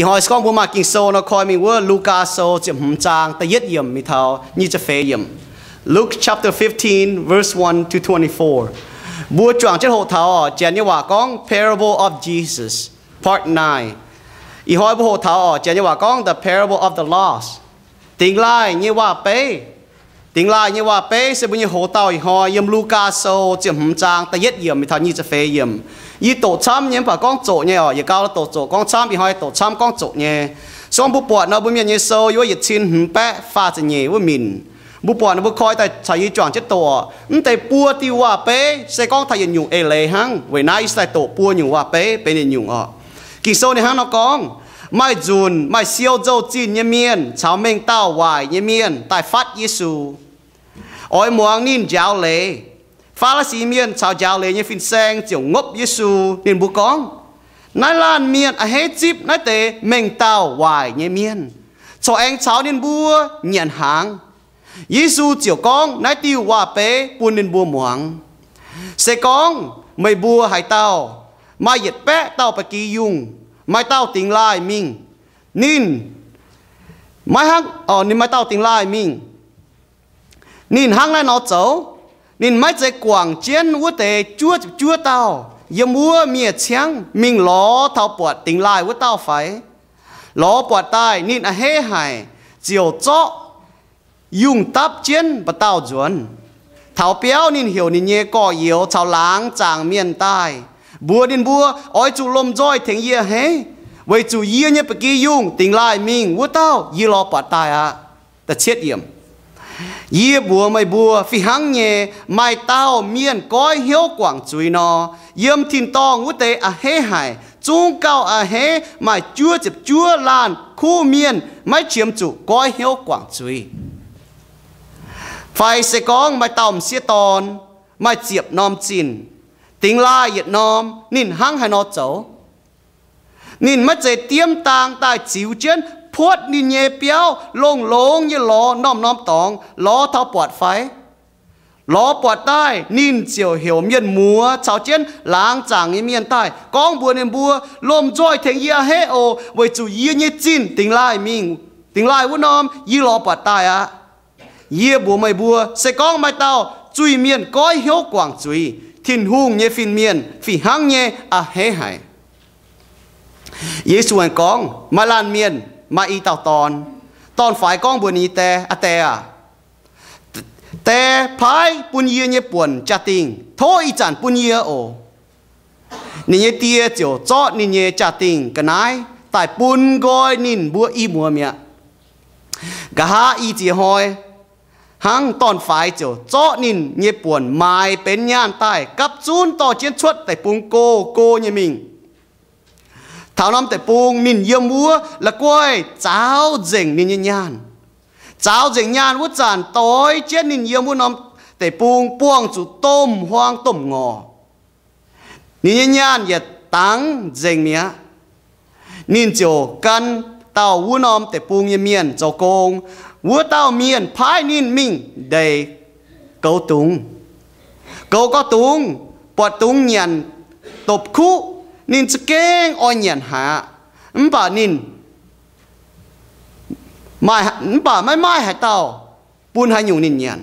Ih hnoi se gorngv mbuo maaih Ging-Sou nor, koi mingh wuov Lugaa Sou ziepc hmz zaang da'yietv yiemc mingh taux nyic ziepc feix yiemc. Luke chapter fifteen, verse one to twenty-four. Mbuo juangc jienv hoqc taux oc, janx nyei waac gorngv Parable of Jesus, Part nine. Ih hnoi mbuo hoqc taux oc, janx nyei waac gorngv The Parable of the Lost, Dingx Laaih Nyei Waac-Beiv. Dingx Laaih Nyei Waac-Beiv se mbuo nyei hoz dauh ih hnoi yiem Lugaa Sou ziepc hmz zaang da'yietv yiemc mingh taux nyic ziepc feix yiemc. Yie doqc camv nyei, mv baac gorngv zoqc nyei oc. Yietc gau doqc zoqc gorngv camv, ih hnoi doqc camv gorngv zoqc nyei. Se gorngv mbuo buatc nor, mbuo Mienh nyei sou yiem wuov Yietc Cin Hmz Baeqv Faah Ziepc Nyeic wuov minc. Mbuo buatc nor, mbuo koi daaih caux yie juangc jienv doqc oc. Mv deix buo diuh waac-beiv se gorngv taux yietc nyungc eix leiz hnangv. Weic naaiv yie se daaih doqc buo nyungc waac-beiv benx yietc nyungc oc. Ging-Sou ninh hnangv nor gorngv, maaih nzunc maaih siou nzou-zinh nyei mienh caux mengh dauh waaic nyei mienh daaih fatv Yesu, oix muangx ninh njaaux leiz. Faa^li^si Mienh caux njaaux leiz nyei fin-saeng ziouc ngopv Yesu. Ninh mbuo gorngv, naaiv laanh mienh a'hneiv zipv naaiv deix mengh dauh waaic nyei mienh, corc aengx caux ninh mbuo nyanc hnaangx. Yesu ziouc gorngv naaiv diuh waac-beiv bun ninh mbuo muangx. Se gorngv meih mbuo haaix dauh maaih yietc baeqv dauh ba'gi yungh, maaih dauh dingx laaih mingh, ninh maiv hnangv, ninh maaih dauh dingx laaih mingh, ninh hnangv naaiv nor zoux, ninh maiv zeiz guangc jienv wuov deix juov ziepc juov dauh yiem wuov miev-ciangv mingh lorz taux buatc dingx laaih wuov dauh fai? Lorz buatc daaih ninh a'hneiv haic, ziouc zorqv yungh dapv jienv mba'dauh nzuonx. Taux biauv ninh heuc ninh nyei gorx-youz caux laangz zaangc mienh daaih, mbuox ninh mbuo, oix zuqc lomh nzoih tengx yie a'hneiv, weic zuqc yie nyei ba'gi yungh dingx laaih mingh wuov dauh yie lorz buatc daaih aqv. Yie mbuox meih mbuo, fih hnangv nyei, maaih dauh mienh goiv hnyouv guangc zuiz nor, yiem tin-dorngh wuov deix a'hneiv haic zungv gauh a'hneiv maaih juov ziepc juov laanh kuv mienh maiv qiemx zuqc goiv hnyouv guangc zuiz. Fai se gorngv maaih dauh m'sieqv dorn maaih ziepc norm zinh, dingx laaih yietc norm, ninh hnangv haaix nor zoux? Ninh maiv zeiz diemv dang daaih ziux jienv puotv ninh nyei biauv, longx-longx nyei lorz norm-norm dorngx lorz taux buatc fai? Lorz buatc daaih, ninh ziouc heuc mienh muoz caux jienv laangz zaangc nyei mienh daaih gorngv mbuox ninh mbuo, lomh nzoih tengx yie a'hneiv oc, weic zuqc yie nyei zinh dingx laaih mingh, dingx laaih wuov norm yie lorz buatc daaih aqv. Yie mbuox meih mbuo, se gorngv maaih dauh zuiz-mienh goiv hnyouv guangc zuiz, Tin-Hungh nyei fin-mienh fih hnangv nyei a'hneiv haic. Yesu aengx gorngv, maaih laanh mienh maaih i dauh dorn. Dorn-faix gorngv mbuox ninh nyei die, Aa Die aah, die paaiv bun yie nyei buonc jaa-dingh, tov ih zanc bun yie oc. Ninh nyei die ziouc zorqv ninh nyei jaa-dingh ga'naaiv daaih bun nqoi ninh mbuo i muoz mi'aqv. Nqa'haav i ziex hnoi hnangv, dorn-faix ziouc zorqv ninh nyei buonc maaiz benx nyaanh daaih gapv zunv dorh jienv cuotv deic-bung go go nyei mingh. Taux norm deic-bung ninh yiem wuov la'guaih zaaux nzengc ninh nyei nyaanh. Zaaux nzengc nyaanh wuov zanc doix jienv ninh yiem wuov norm deic-bung buangh zuqc domh huaang domh ngorc. Ninh nyei nyaanh yietc dangx nzengc mi'aqv. Ninh ziouc gan dauh wuov norm deic-bung nyei mienh zoux gong. Wuov dauh mienh paaiv ninh mingh ndeic goux dungz. Goux gau dungz, buatc dungz nyanc dopc-kuqv, ninh za'gengh oix nyanc haic aqv. Mv baac ninh, mv baac maiv maaih haaix dauh bun haaix nyungc ninh nyanc.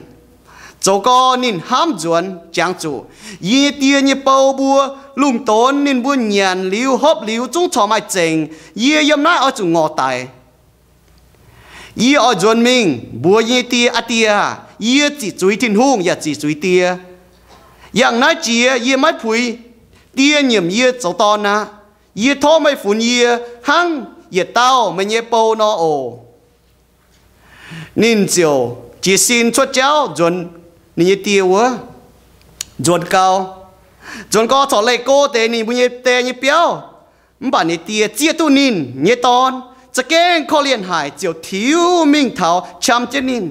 Zoux gau ninh hnamv nzuonx, jangx zuqc, yie nyei die nyei bou mbuo, lungh donx ninh mbuo nyanc liuz hopv liuz zungv corc maaih zengc. Yie yiem naaiv oix zuqc ngorc daic. Yie oix nzuonx mingh mbuox yie nyei die, Aa Die aah, yie ziqc zuiz Tin-Hungh yaac ziqc zuiz die. Yangh naaiv jiex yie maiv puix die nyiemc yie zoux dorn aqv. Yie tov meih funx yie hnangv yietc dauh meih nyei bou nor oc. Ninh ziouc jiez sin cuotv jauv nzuonx ninh nyei die wuov. Nzuonx gau, nzuonx gau corc leih go deix ninh mbuo nyei die nyei biauv. Mv baac ninh die zieqv duqv ninh nyei dorn za'gengh korv-lienh haic, ziouc tiux mingh taux qam jienv ninh.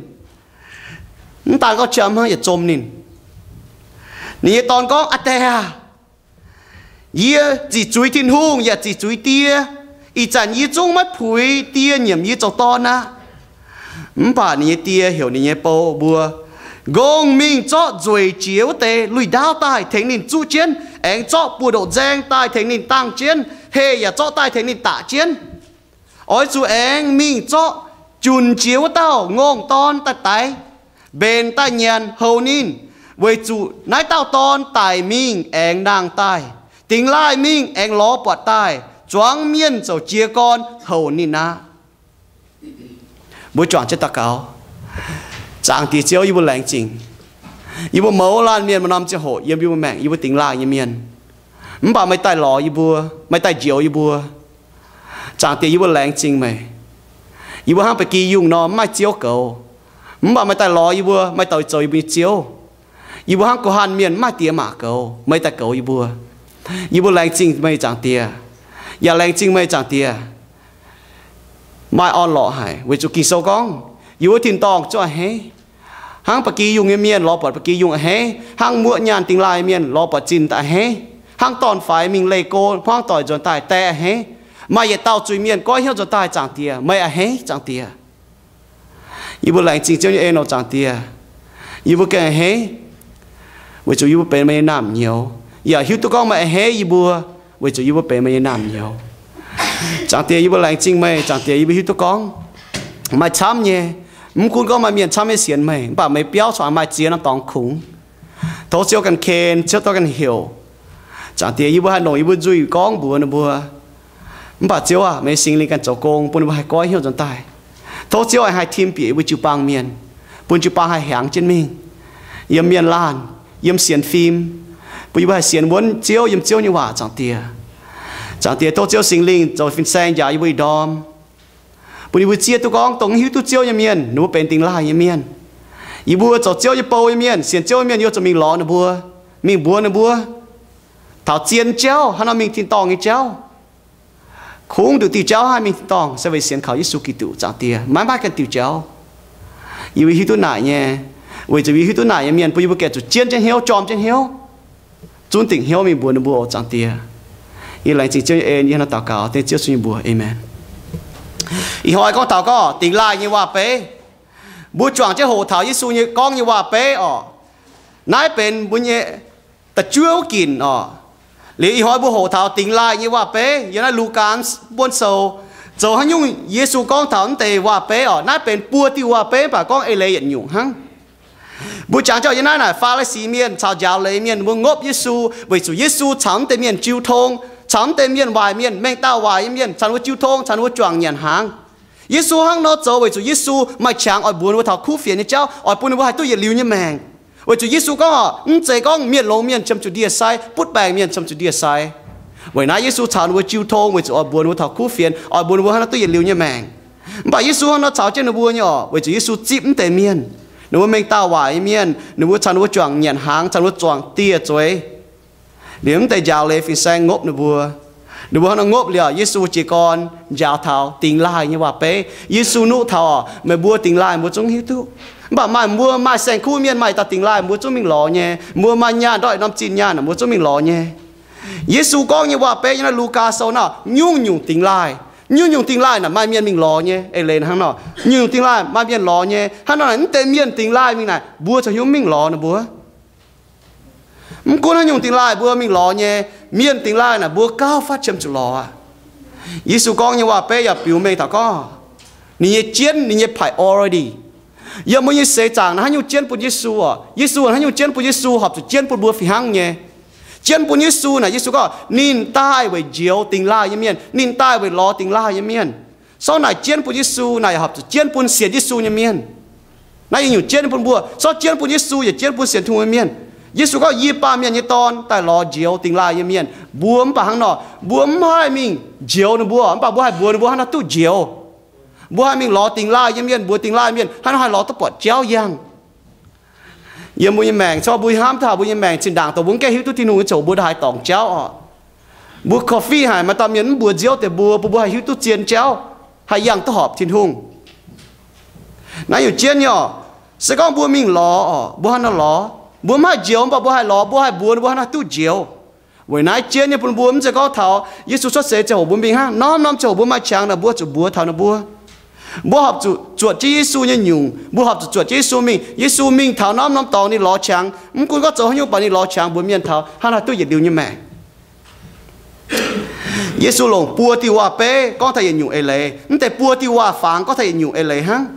Mv daan gorngv qam hnangv, yietc zom ninh. Ninh nyei dorn gorngv, Aa Die aah, yie ziqc zuiz Tin-Hungh yaac ziqc zuiz die. Ih zanc yie zungv maiv puix die nyiemc yie zoux dorn aqv. Mv baac ninh nyei die heuc ninh nyei bou mbuo, Nqongh mingh zorqv nzueic jiex wuov deix lui-ndaauv daaih tengx ninh zuqv jienv, aengx zorqv buoz-ndoqv nzaeng daaih tengx ninh dangh jienv, heh yaac zorqv daaih tengx ninh daqc jienv. Oix zuqc aengx mingh zorqv junc jiex wuov dauh ngongh dorn daaih daix, mbenc daaih nyanc houc ninh, weic zuqc naaiv dauh dorn daic mingh aengx nangh daaih, dingx laaih mingh aengx lorz buatc daaih, zuangx mienh zouc jiez gorn houc ninh aqv. Mbuo juangc jienv daux gaux. Zaangc Diex Ziouv, yie mbuo laengz zingh. Yie mbuo mouz laanh mienh maaih norm ziangh hoc yiem yie mbuo maengc yie mbuo dingx laaih nyei mienh, mv baac meih daaih lorz yie mbuo, meih daaih njoux yie mbuo. Zaangc Diex, yie mbuo laengz zingh meih. Yie mbuo hnangv ba'gi yungh nor mv maaih ziouv goux, mv baac meih daaih lorz yie mbuo, meih douh zoux yie mbuo nyei Ziouv. Yie mbuo hnangv guh hanh mienh mv maaih diex maac goux, meih daaih goux yie mbuo. Yie mbuo laengz zingh meih, Zaangc Diex, yaac laengz zingh meih, Zaangc Diex, maaih orn-lorqc haic, weic zuqc Ging-Sou gorngv, yie mbuo tin-dorngh zungv a'hneiv. Hnangv ba'gi yungh nyei mienh lorz buatc ba'gi yungh a'hneiv, hnangv muoqv nyaanh dingx laaih mienh lorz buatc zinh daaih a'hneiv, hnangv dorn-faix mingh leih go hmuangv doic nzuonx daaih die a'hneiv, maaih yietc dauh zuiz-mienh goiv hnyouv nzuonx daaih, Zaangc Diex, meih a'hneiv, Zaangc Diex. Yie mbuo laengz zingh Ziouv nyei en oc, Zaangc Diex. Yie mbuo gengh a'hneiv, weic zuqc yie mbuo benx meih nyei naamh nyouz, yaac hiuv duqv gorngv meih a'hneiv yie mbuo, weic zuqc yie mbuo benx meih nyei naamh nyouz. Zaangc Diex, yie mbuo laengz zingh meih, Zaangc Diex. Yie mbuo hiuv duqv gorngv maaih camv nyei, mv gunv gorngv maaih mienh camv nyei sienx meih, mv baac meih biauv corc maaih ziex norm dorngx kungx. Tov Ziouv ganh ken, Ziouv dorh ganh heuc. Zaangc Diex, yie mbuo haih longc yie mbuo nzuih gorngv mbuox ninh mbuo. Mv baac Ziouv aah, meih Singx Lingh ganh zoux gong bun ninh mbuo haih goiv hnyouv nzuonx daaih. Tov Ziouv aah, haih tim bieqc yie mbuo jiu-baang mienh, bun jiu-baang haih hiaangx jienv mingh yiem mienh laanh, yiem sienx fim, bun yie mbuo haih sienx wuonv Ziouv yiem Ziouv nyei waac, Zaangc Diex. Zaangc Diex, tov Ziouv Singx Lingh zoux fin-saeng njaaux yie mbuo ih ndorm, bun yie mbuo zieqv duqv gorngv dongh mv hiuv duqv Ziouv nyei mienh, ninh mbuo benx dingx laaih nyei mienh. Yie mbuo zoux Ziouv nyei bou nyei mienh, sienx Ziouv nyei mienh, yie mbuo zuqc mingh lorz ninh mbuo, mingh mbuox ninh mbuo taux zien jauv, hnangv nor mingh tin-dorngh nyei jauv. Kungx nduqc diuh jauv haih mingh tin-dorngh se weic sienx kaux Yesu Giduc, Zaangc Diex, maiv maaih ganh diuh jauv. Yie mbuo hiuv duqv naaic nyei, weic zuqc yie mbuo hiuv duqv naaic nyei mienh bun yie mbuo gaengh zuqc jienv jienv hnyouv, jorm jienv hnyouv, zunv dingc hnyouv mingh mbuox ninh mbuo oc, Zaangc Diex. Yie laengz zingh Ziouv nyei en, yie hnangv naaiv daux gaux dengv Ziouv Yesu nyei mbuox. Aamen. Ih hnoi gorngv taux gorngv dingx laaih nyei waac-beiv. Mbuo juangc jienv hoqc taux Yesu nyei gorngv nyei waac-beiv oc. Naaiv benx mbuo nyei da'juov ginc oc. Liuz ih hnoi mbuo hoqc taux dingx laaih nyei waac-beiv yiem naaiv Lugaa buonv sou. Zoux haaix nyungc Yesu gorngv taux mv deix waac-beiv oc. Naaiv benx buo diuh waac-beiv, mv baac gorngv eix leiz yietc nyungc hnangv. Mbuo jangx jauv yiem naaiv naaic, Faa^li^si Mienh caux njaaux leiz mienh ninh mbuo ngopv Yesu, weic zuqc Yesu caux mv deix mienh jiu tong, caux mv deix mienh waaic mienh, mengh dauh waaic nyei mienh caux ninh mbuo jiu tong, caux ninh mbuo juangc nyanc hnaangx. Yesu hnangv nor zoux weic zuqc Yesu maaih qangx oix mbuox ninh mbuo taux kuv fienx nyei jauv, oix bun ninh mbuo haih duqv yietc liuz nyei maengc. Weic zuqc Yesu gorngv oc, mv zeiz gorngv mienh longx mienh qiemx zuqc ndie-sai, butv baengc mienh qiemx zuqc ndie-sai. Weic naaiv Yesu caux ninh mbuo jiu tong weic zuqc oix mbuox ninh mbuo taux kuv fienx, oix mbuox ninh mbuo hnangv naaiv duqv yietc liuz nyei maengc. Mv baac Yesu hnangv nor caux jienv ninh mbuo nyei oc, weic zuqc Yesu zipv mv deix mienh, ninh mbuo mengh dauh waaic nyei mienh, ninh mbuo caux ninh mbuo juangc nyanc hnaangx, caux ninh mbuo juangc dieh zueiz. Liuz mv deix njaaux leiz fin-saeng ngopv ninh mbuo. Ninh mbuo hnangv nor ngopv liuz, Yesu jiez gorn njaaux taux dingx laaih nyei waac-beiv. Yesu nuqv taux oc, meih mbuo dingx laaih mbuo zungv hiuv duqv. Mv baac maaih mbuo maaih saeng-kuv mienh maaih dauh dingx laaih mbuo zungv mingh lorz nyei. Mbuo maaih nyaanh ndortv norm zinh nyaanh mbuo zungv mingh lorz nyei. Yesu gorngv nyei waac-beiv yiem naaiv Lugaa sou naaiv, nyungc-nyungc dingx laaih, nyungc-nyungc dingx laaih naaic maaih mienh mingh lorz nyei. Eix leiz hnangv nor, nyungc-nyungc dingx laaih maaih mienh lorz nyei. Hnangv nor naaic, mv deix mienh dingx laaih mingh naaic, mbuo zoux haaix nyungc mingh lorz ninh mbuo? Mv gunv haaix nyungc dingx laaih mbuo mingh lorz nyei, mienh dingx laaih naaic mbuo gauh fatv qiemx zuqc lorz aqv. Yesu gorngv nyei waac-beiv yaac biux mengh taux gorngv ninh nyei jienv, ninh nyei priority. Yiem mbuo nyei seix zaangc naaic haaix nyungc jienv bun Yesu oc? Yesu haaix nyungc jienv bun Yesu horpc zuqc jienv bun mbuo fih hnangv nyei. Jienv bun Yesu naaic, Yesu gorngv ninh daaih weic njoux dingx laaih nyei mienh, ninh daaih weic lorz dingx laaih nyei mienh. Sorng naaic jienv bun Yesu naaic yaac horpc zuqc jienv bun sienx Yesu nyei mienh. Naaiv yietc nyungc jienv bun mbuo, sorng jienv bun Yesu yaac jienv bun sienx Tin-Hungh nyei mienh. Yesu gorngv, Yie, Baamh Mienh nyei Dorn, daaih lorz njoux dingx laaih nyei mienh. Mbuo mv baac hnangv nor, mbuo mv haih mingh njoux ninh mbuo, mv baac mbuo haih mbuox ninh mbuo hnangv haaix nor duqv njoux. Mbuo haih mingh lorz dingx laaih nyei mienh, mbuox dingx laaih mienh hnangv haaix nor haih lorz duqv buatc jauv yangh. Yiem mbuo nyei maengc, corc mbuo hnamv taux mbuo nyei maengc zinh ndaangc dongh mbuo mv gaengh hiuv duqv Tin-Hungh nyei ziangh hoc mbuo ndaaih haih dorngc jauv oc. Mbuo korv-fiqv haic, maaih dauh mienh mv mbuox nziouv deix mbuo, bun mbuo haih hiuv duqv zien jauv, haih yangh duqv horpc Tin-Hungh. Naaiv nyungc jienv nyei oc. Se gorngv mbuo mingh lorz oc, mbuo hnangv haaix nor lorz? Mbuo mv haih njoux, mv baac mbuo haih lorz, mbuo haih mbuox ninh mbuo hnangv haaix nor duqv njoux. Weic naaiv jienv nyei bun mbuo mv zeiz gorngv taux Yesu cuotv seix ziangh hoc mbuo mingh hnangv. Norm-norm ziangh hoc mbuo maaih qangx naaic mbuo zuqc mbuox taux ninh mbuo. Mbuo horpc zuqc zuotc jienv Yesu nyei nyungc. Mbuo horpc zuqc zuotc jienv Yesu mingh. Yesu mingh taux norm-norm dorngx ninh lorz qangx. Mv gunv gorngv zoux haaix nyungc, mv baac ninh lorz qangx mbuox mienh taux hnangv haaix nor duqv yietc liuz nyei maengc. Yesu longc buo diuh waac-beiv gorngv taux yietc nyungc eix leiz. Mv deix buo diuh waac-fangx gorngv taux yietc nyungc eix leiz hnangv.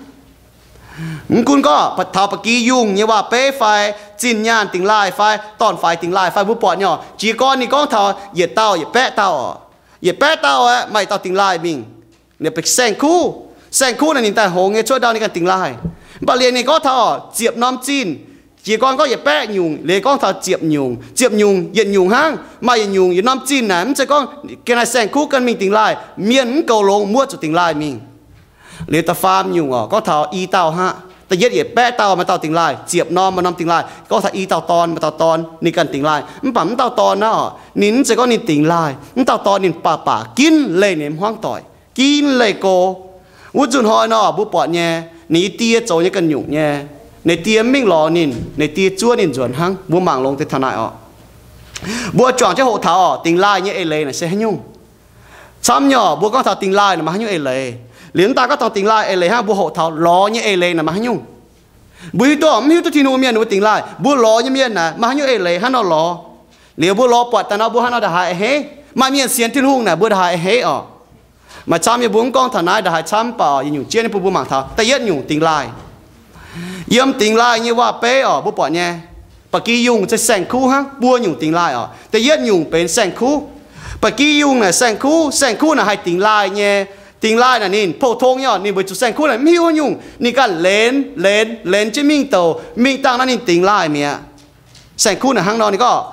Mv gunv gorngv taux ba'gi yungh nyei waac-beiv fai zinh nyaanh dingx laaih fai dorn-faix dingx laaih fai mbuo buatc nyei, jiez gorn ninh gorngv taux yietc dauh yietc baeqv dauh oc. Yietc baeqv dauh aeqv, maaih dauh dingx laaih mingh. Saeng-kuv, saeng-kuv naaic ninh daaih hngongx nyei cuotv ndau ninh ganh dingx laaih. Mv baac liuz ninh gorngv taux ziepc norm zinh, jiez gorn gorngv yietc baeqv nyungc, liuz gorngv taux ziepc nyungc, ziepc nyungc, yietc nyungc hnangv. Maaih yietc nyungc yietc norm zinh naaic, mv zeiz gorngv ga'naaiv saeng-kuv ganh mingh dingx laaih, mienh mv goux longx muoqv zuqc dingx laaih mingh. Liuz da'faam nyungc oc, gorngv taux i dauh hnangv. Da'yietv yietc baeqv dauh maaih dauh dingx laaih, ziepc norm maaih norm dingx laaih, gorngv taux i dauh dorn maaih dauh dorn ninh ganh dingx laaih. Mv baac mv dauh dorn naaiv oc, ninh mv zeiz gorngv ninh dingx laaih. Mv dauh dorn ninh baac baac ginv leih ninh hmuangv doic, ginv leih go. Wuov nzunc hnoi nor mbuo buatc nyei, ninh nyei die zoux nyei ganh nyungc nyei. Ninh die mv mingh lorz ninh, ninh die zuov ninh nzuonx hnangv. Mbuo mangc longx deix taux naaic oc. Mbuo juangc jienv hoqc taux oc, dingx laaih nyei eix leiz naaic se haaix nyungc. Camv nyei oc, mbuo gorngv taux dingx laaih naaic maaih haaix nyungc eix leiz. Liuz mv daaih gorngv taux dingx laaih eix leiz hnangv, mbuo hoqc taux lorz nyei eix leiz naaic maaih haaix nyungc. Mbuo hiuv duqv, mv hiuv duqv Tin-Hungh mienh ninh mbuo dingx laaih, mbuo lorz nyei mienh naaic maaih haaix nyungc eix leiz hnangv nor lorz. Liuz mbuo lorz buatc daaih nor mbuo hnangv nor ndongc haaix a'hneiv. Maaih mienh sienx Tin-Hungh naaic mbuo ndongc haaix a'hneiv oc. Maaih camv nyei mbuo mv gorngv taux naaiv ndongc haaix camv, mv baac oc yietc nyungc jiex nyei bun mbuo mangc taux da'yietv nyungc dingx laaih. Yiem dingx laaih nyei waac-beiv oc, mbuo buatc nyei, ba'gi yungh se saeng-kuv hnangv, buo nyungc dingx laaih oc. Da'yietv nyungc benx saeng-kuv. Ba'gi yungh naaic saeng-kuv, saeng-kuv naaic haih dingx laaih nyei. Dingx laaih naaic ninh pou-tong nyei oc, ninh weic zuqc saeng-kuv naaic mv hiuv nyungc, ninh ganh lenz, lenz, lenz jienv mingh douc, mingh dangh naaiv ninh dingx laaih mi'aqv. Saeng-kuv naaic hnangv nor ninh gorngv,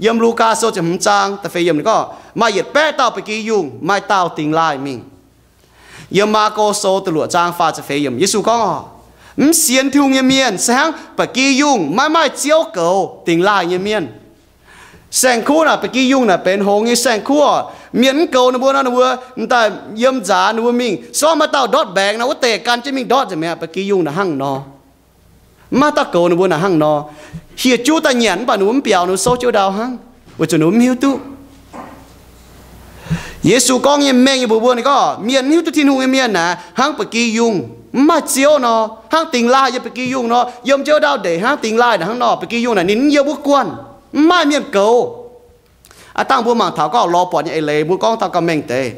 yiem Lugaa Sou ziepc hmz zaang da'feix yiemc ninh gorngv, maaih yietc baeqv dauh ba'gi yungh, maaih dauh dingx laaih mingh. Yiem Maako Sou da'luoqc zaang faah ziepc feix yiemc, Yesu gorngv oc, mv sienx Tin-Hungh nyei mienh se hnangv ba'gi yungh maiv maaih ziouv goux dingx laaih nyei mienh. Saeng-kuv naaic, ba'gi yungh naaic benx hngongx nyei saeng-kuv oc. Mienh mv goux ninh mbuo nor, ninh mbuo daaih yiem nzaanx ninh mbuo mingh, se gorngv maaih dauh ndortv mbaengx nor, wuov deix gan jienv mingh ndortv nzengc mi'aqv. Ba'gi yungh naaic hnangv nor. Mv maaih dauh goux ninh mbuo naaic hnangv nor. Hieh juv daaih nyanc mv baac ninh mbuo mv biaux, ninh mbuo souv jienv ndau hnangv, weic zuqc ninh mbuo mv hiuv duqv. Yesu gorngv nyei mengh nyei mbuox mbuo, ninh gorngv mienh mv hiuv duqv Tin-Hungh nyei mienh naaic hnangv ba'gi yungh, mv maaih ziouv nor, hnangv dingx laaih yiem ba'gi yungh nor, yiem jienv ndau ndeic hnangv dingx laaih naaic hnangv nor. Ba'gi yungh naaic ninh mv yiem wuov guanh, mv maaih mienh goux. Aav dangh mbuo mangc taux gorngv lorz buatc nyei eix leiz, mbuo gorngv taux gauh mengh deix.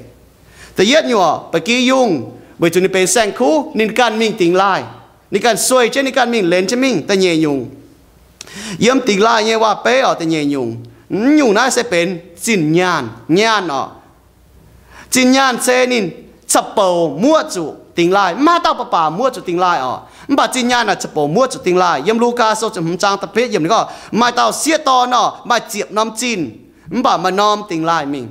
Da'yietv nyungc, ba'gi yungh, weic zuqc ninh benx saeng-kuv, ninh ganh mingh dingx laaih, ninh ganh sueih jienv, ninh ganh mingh lenz jienv mingh. Da'nyeic nyungc, yiem dingx laaih nyei waac-beiv oc, da'nyeic nyungc, mv nyungc naaiv se benx zinh nyaanh, nyaanh oc. Zinh nyaanh se ninh ca'bouc muoqv zuqc dingx laaih. Mv maaih dauh baac baac muoqv zuqc dingx laaih oc. Mv baac zinh nyaanh naaic ca'bouc muoqv zuqc dingx laaih. Yiem Lugaa Sou ziepc hmz zaang da'betv yiemc ninh gorngv, maaih dauh sieqv dorn oc, maaih ziepc norm zinh, mv baac maaih norm dingx laaih mingh.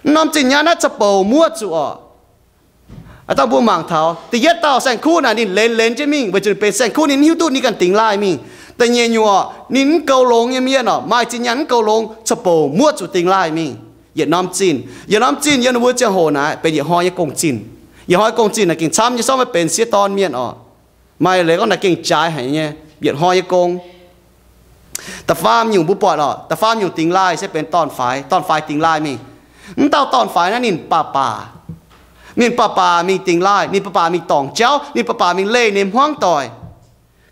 Norm zinh nyaanh naaiv ca'bouc muoqv zuqc oc. Aav dangh mbuo mangc taux da'yietv dauh saeng-kuv naaic ninh lenz lenz jienv mingh, weic zuqc ninh benx saeng-kuv, ninh mv hiuv duqv ninh ganh dingx laaih mingh. Da'nyeic nyungc oc, ninh mv goux longx nyei mienh oc, maaih zinh nyaanh mv goux longx, ca'bouc muoqv zuqc dingx laaih mingh. Yietc norm zinh, yietc norm zinh yiem ninh mbuo ziangh hoc naaic benx yietc hnoi nyei gong-zinh. Yietc hnoi gong-zinh naaic gengh camv nyei, se gorngv meih benx sieqv dorn mienh oc, maaih leiz gorngv naaic gengh jaaix haic nyei, yietc hnoi nyei gong. Da'faam nyungc mbuo buatc oc, da'faam nyungc dingx laaih se benx dorn-faix, dorn-faix dingx laaih mingh. Mv dauh dorn-faix naaiv ninh baac baac, ninh baac baac mingh dingx laaih, ninh baac baac mingh dorngc jauv, ninh baac baac mingh leih ninh hmuangv doic.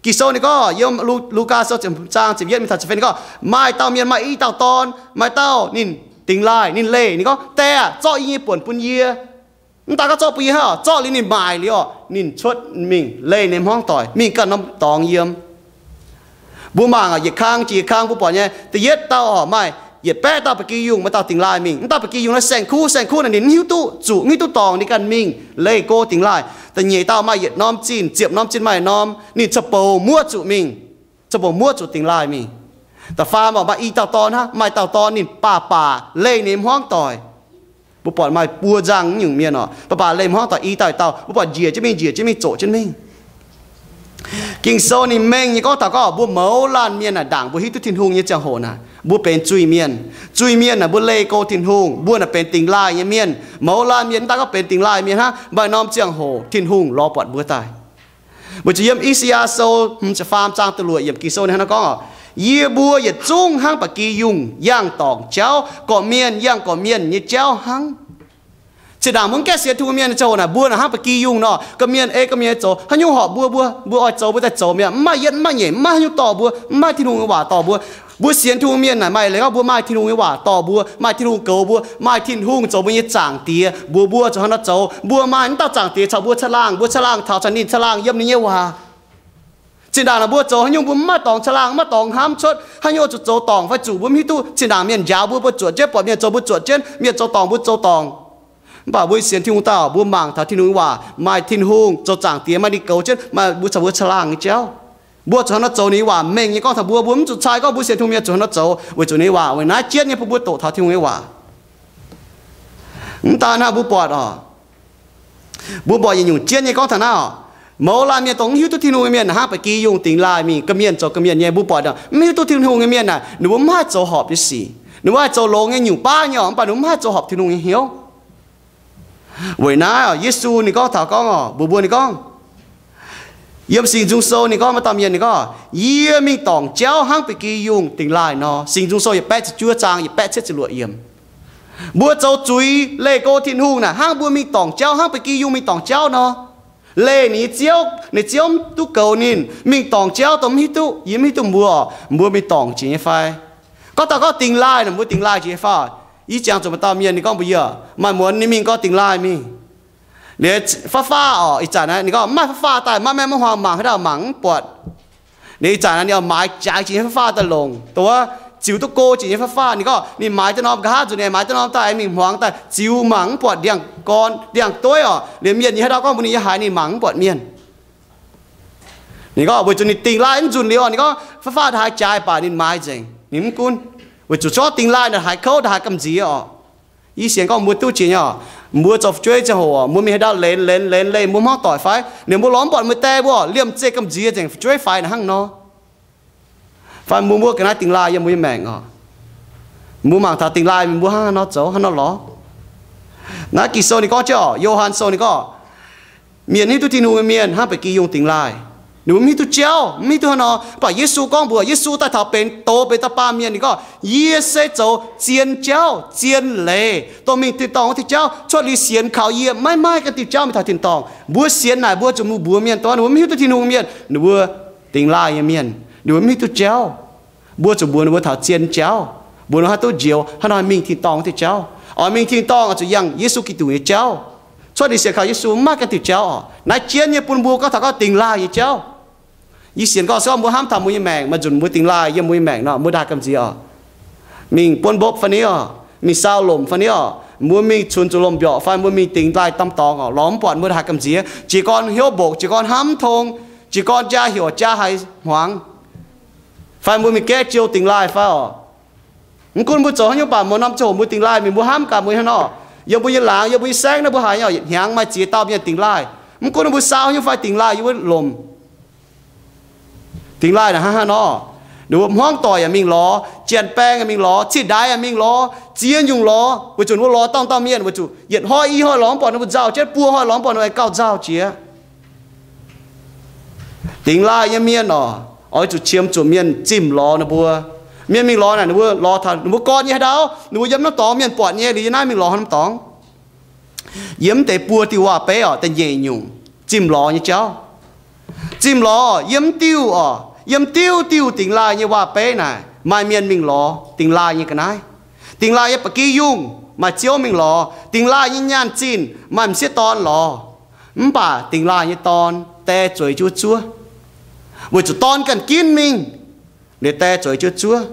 Ging-Sou ninh gorngv yiem Lu, Lugaa Sou ziepc hmz zaang ziepc yietv mingh taux ziepc feix ninh gorngv, maaih dauh mienh maaih i dauh dorn, maaih dauh ninh dingx laaih, ninh leih, ninh gorngv, Die aah, zorqv yie nyei buonc bun yie. Mv daaih gorngv zorqv bun yie hnangv oc, zorqv liuz ninh maaic liuz oc, ninh cuotv mingh leih ninh hmuangv doic, mingh ganh norm dorngx yiem. Mbuo mangc oc, yietc kang jiex yietc kang mbuo buatc nyei, da'yietv dauh oc, maaih yietc baeqv dauh ba'gi yungh, maaih dauh dingx laaih mingh. Mv dauh ba'gi yungh naaiv saeng-kuv, saeng-kuv naaic ninh mv hiuv duqv zuqc, mv hiuv duqv dorngc, ninh ganh mingh leih go dingx laaih. Da'nyeic dauh maaih yietc norm zinh, ziepc norm zinh maaih norm, ninh ca'bouc muoqv zuqc mingh, ca'bouc muoqv zuqc dingx laaih mingh. Da'faam oc, maaih i dauh dorn hnangv, maaih dauh dorn ninh baac baac leih ninh hmuangv doic. Mbuo buatc maaih buo nzangh nyungc mienh oc, baac baac leih hmuangv doic i dauh i dauh, mbuo buatc njiec jienv mingh, njiec jienv mingh, zoqc jienv mingh. Ging-Sou ninh mengh nyei gorngv taux gorngv mbuo mouz laanh mienh naaic, ndaangc mbuo hiuv duqv Tin-Hungh nyei ziangh hoc naaic, mbuo benx zuiz-mienh. Zuiz-mienh naaic mbuo leih go Tin-Hungh, mbuo naaic benx dingx laaih nyei mienh. Mouz laanh mienh mv daaih gorngv benx dingx laaih mienh hnangv, maaih norm ziangh hoc Tin-Hungh lorz buatc mbuo daaih. Weic zuqc yiem I^saa^yaa Sou hmz ziepc faam zaang da'luoqc yiemc Ging-Sou ninh hnangv nor gorngv, Yie mbuo yietc zungv hnangv ba'gi yungh yangh dorngc jauv, gorqv-mienh yangh gorqv-mienh nyei jauv hnangv. Zinh ndaangc mbuo mv gaengh sienx Tin-Hungh mienh nyei ziangh hoc naaic, mbuo naaic hnangv ba'gi yungh nor, gorqv-mienh ei gorqv-mienh zoux, haaix nyungc horpc mbuo, mbuo, mbuo oix zoux mbuo daaih zoux mi'aqv. Mv maaih yietv mv maaih nyeic, mv maaih haaix nyungc dorh mbuo, mv maaih Tin-Hungh nyei waac dorh mbuo. Mbuo sienx Tin-Hungh mienh naaic maaih leiz gorngv mbuo maaih Tin-Hungh nyei waac dorh mbuo, maaih Tin-Hungh goux mbuo, maaih Tin-Hungh zoux mbuo nyei Zaangc Diex, mbuox mbuo zuqc hnangv nor zoux. Mbuo maaih wuov dauh Zaangc Diex caux mbuo caangh laangh, mbuo caangh laangh taux, caux ninh caangh laangh yiem ninh nyei waac. Zinh ndaangc naaic mbuo zoux haaix nyungc mbuo mv maaih dorngx caangh laangh, mv maaih dorngx hnamv cuotv haaix nyungc zuqc zoux dorngc fai zuqc mbuo mv hiuv duqv. Zinh ndaangc mienh njaaux mbuo, mbuo zuotc jienv, buatc mienh zoux mbuo zuotc jienv, mienh zoux dorngc mbuo zoux dorngc. Mv baac mbuo sienx Tin-Hungh dauh, mbuo mangc taux Tin-Hungh nyei waac, maaih Tin-Hungh zoux Zaangc Diex, maaih ninh goux jienv, maaih mbuo caux mbuo caangh laangh nyei jauv. Mbuo zuqc hnangv nor zoux ninh nyei waac mengh nyei gorngv taux mbuo, mbuo mv zuqc cai gorngv mbuo sienx Tin-Hungh mienh zuqc hnangv nor zoux weic zuqc ninh nyei waac, weic naaiv jienv nyei bun mbuo doqc taux Tin-Hungh nyei waac. Mv daan hnangv, mbuo buatc oc, mbuo buatc yietc nyungc jienv nyei gorngv taux naaiv oc, mouz laanh mienh dongh mv hiuv duqv Tin-Hungh nyei mienh hnangv ba'gi yungh dingx laaih mingh, ga'mienh zoux ga'mienh nyei. Mbuo buatc mingh hiuv duqv Tin-Hungh nyei mienh naaic, ninh mbuo mv haih zoux horpc nyei sic. Ninh mbuo haih zoux longx nyei nyungc baav nyei oc, mv baac ninh mbuo mv haih zoux horpc Tin-Hungh nyei hnyouv. Weic naaiv oc, Yesu ninh gorngv taux gorngv oc, mbuox mbuo ninh gorngv, yiem Singx Nzung Sou ninh gorngv, maaih dauh mienh ninh gorngv, yie mingh dorngc jauv hnangv ba'gi yungh dingx laaih nor. Singx Nzung Sou yietc baeqv ziepc juov zaang yietc baeqv cietv ziepc luoqc yiemc. Mbuo zoux zuiz leih go Tin-Hungh naaic hnangv mbuo mingh dorngc jauv, hnangv ba'gi yungh mingh dorngc jauv nor. Leih ninh nyei ziouv, ninh ziouv mv duqv goux ninh, mingh dorngc jauv dongh mv hiuv duqv, yie mv hiuv duqv mbuo, mbuo mingh dorngc jiex nyei fai? Gorngv dauh gorngv dingx laaih naaic, mbuo dingx laaih jiex nyei fai? Yie jangx zuqc maaih dauh mienh ninh gorngv mbuox yie, maaih muonz ninh mingh gorngv dingx laaih mingh. Liuz fav faqv oc, ih zanc naaiv ninh gorngv maaih fav faqv daaih, maiv maengh maiv huaang mangc haaix dauh mangc mv buatc. Liuz ih zanc naaiv ninh oix maaiz jaaix jiex nyei fav faqv daaih longc, dongh wuov ziux duqv go jiex nyei fav faqv. Ninh gorngv ninh maaiz daaih norm nqa'haav nzunc, ninh maaiz daaih norm daaih aengx mingh hmuangx daaih ziux mangc mv buatc ndiangx-gorn ndiangx-dueiv oc. Liuz mienh nyei haaix dauh gorngv mbuox ninh yie haiz ninh mangc mv buatc mienh. Ninh gorngv weic zuqc ninh dingx laaih mv nzunc liuz, ninh gorngv fav faqv daaih haiz jaaix baac ninh maaiz nzengc, ninh mv gunv. Weic zuqc zorqv dingx laaih naaic haiz kouv, daaih haiz gamh nziex oc. Yie sienx gorngv mbuo duqv jiex nyei oc. Mbuo zoux fu'jueiv ziangh hoc, mbuo mingh haaix ndau lenz lenz lenz leih mbuo hmuangv doic fai? Ninh mbuo lorz mv buatc mbuo die mbuo liemh zeih gamh nziex nzengc, fu'jueiv faix naaic hnangv nor. Fai mbuo mbuo ga'naaiv dingx laaih yiem mbuo nyei maengc oc. Mbuo mangc taux dingx laaih mingh mbuo hnangv haaix nor zoux, hnangv haaix nor lorz. Naaiv Ging-Sou ninh gorngv jienv oc, Yo^han Sou ninh gorngv, mienh hiuv duqv Tin-Hungh nyei mienh hnangv ba'gi yungh dingx laaih. Ninh mbuo mv hiuv duqv jauv, mv hiuv duqv hnangv nor. Mv baac Yesu gorngv mbuox, Yesu daaih taux benx doz benx dauh baamh mienh, ninh gorngv, yie se zoux zien jauv, zien leiz, dongh mingh tin-dorngh wuov diuh jauv. Cuotv liuz sienx kaux yie maiv maaih ganh diuh jauv mingh taux tin-dorngh. Mbuo sienx naaic mbuo zuqc mbuox mienh dongh ninh mbuo mv hiuv duqv Tin-Hungh mienh, ninh mbuo dingx laaih nyei mienh, ninh mbuo mv hiuv duqv jauv. Mbuo zuqc mbuox ninh mbuo taux zien jauv, mbuox ninh haaix duqv njoux, haaix nor mingh tin-dorngh wuov diuh jauv. Oix mingh tin-dorngh oix zuqc yangh Yesu Giduc nyei jauv. Cuotv liuz sienx kaux Yesu mv maaih ganh diuh jauv oc. Naaiv jienv nyei bun mbuo gorngv taux gorngv dingx laaih nyei jauv. Yie sienx gorngv se gorngv mbuo hnamv taux mbuo nyei maengc, maaih nzunc mbuo dingx laaih yiem mbuo nyei maengc nor, mbuo ndaaih gamh nziex oc. Mingh buonv mbopv fai ni oc, mingh sau lomc fai ni oc, mbuo mingh cunx zuqc lomc mbiorqc fai mbuo mingh dingx laaih domh dorngx oc, lorz mv buatc mbuo ndaaih gamh nziex. Jiez gorn hnyouv mbokc, jiez gorn hnamv tong, jiez gorn jaa heuc jaa haiz hmuangx, fai mbuo mingh gaeqv jou dingx laaih fai oc. Mv gunv mbuo zoux haaix nyungc baac muonz norm ziangh hoc mbuo dingx laaih mingh mbuo hnamv gaax mbuo hnangv nor. Yiem mbuo nyei laangz, yiem mbuo nyei saengv naaiv mbuo haiz nyei oc, yietc hnyangx maaih ziex dauh mienh dingx laaih. Mv gunv mbuo sau haaix nyungc fai dingx laaih yiem wuov lomc. Dingx laaih naaic hnangv haaix nor, ninh mbuo hmuangv doic yaac mingh lorz, janx-baeng yaac mingh lorz, cih ndaix yaac mingh lorz, ziex nyungc lorz, weic zuqc ninh mbuo lorz dauh dauh mienh weic zuqc yietc hnoi i hnoi lorz mv buatc ninh mbuo nzauh jienv, buo hnoi lorz mv buatc ninh mbuo gauh nzauh jiex. Dingx laaih nyei mienh oc, oix zuqc qiemx zuqc mienh zimh lorz ninh mbuo. Mienh mingh lorz naaic ninh mbuo lorz taux ninh mbuo gorn nyei haaix ndau, ninh mbuo yiem norm dorngx mienh buatc nyei liuz yiem naaiv mingh lorz norm dorngx. Yiem deix buo diuh waac-beiv oc, da'nyeic nyungc zimh lorz nyei jauv. Zimh lorz yiem diuh oc, yiem diuh diuh dingx laaih nyei waac-beiv naaic maaih mienh mingh lorz dingx laaih nyei ga'naaiv. Dingx laaih nyei ba'gi yungh maaih ziouv mingh lorz, dingx laaih nyei nyaanh zinh maaih m'sieqv dorn lorz. Mv baac dingx laaih nyei dorn die zueiz jienv zuov, weic zuqc dorn ganh ginv mingh, liuz die zueiz jienv zuov.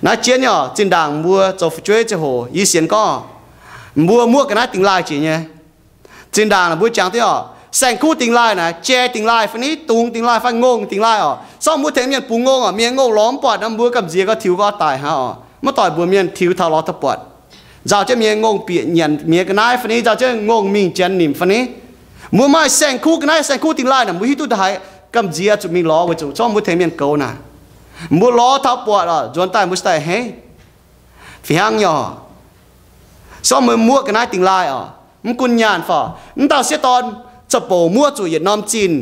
Naaiv jienv nyei oc, zinh ndaangc mbuo zoux fu'jueiv ziangh hoc yie sienx gorngv mbuo muoqv ga'naaiv dingx laaih jiex nyei. Zinh ndaangc mbuo jangx duqv oc, saeng-kuv dingx laaih naaic, jai dingx laaih fai ni, dungz dingx laaih fai ngongh dingx laaih oc. Sorng mbuo tengx mienh bungx ngongh oc, mienh ngongh lorz mv buatc nor, mbuo gamh nziex gauh tiux gauh daic hnangv oc. Maiv doic mbuox mienh tiux taux lorz duqv buatc. Nzauh jienv mienh ngongh bieqc nyanc mienh ga'naaiv fai ni, nzauh jienv ngongh mingh janx nimc fai ni. Mbuo maaih saeng-kuv ga'naaiv, saeng-kuv dingx laaih naaic, mbuo hiuv duqv haaix gamh nziex zuqc mingh lorz weic zuqc sorng mbuo tengx mienh goux naaic. Mbuo lorz taux buatc oc, nzuonx daaih mbuo se daaih hei fih hnangv nyei oc. Sorng mbuo muoqv ga'naaiv dingx laaih oc, mv gunv nyaanh fai mv dauh sieqv dorn, ca'bouc muoqv zuqc yietc norm zinh,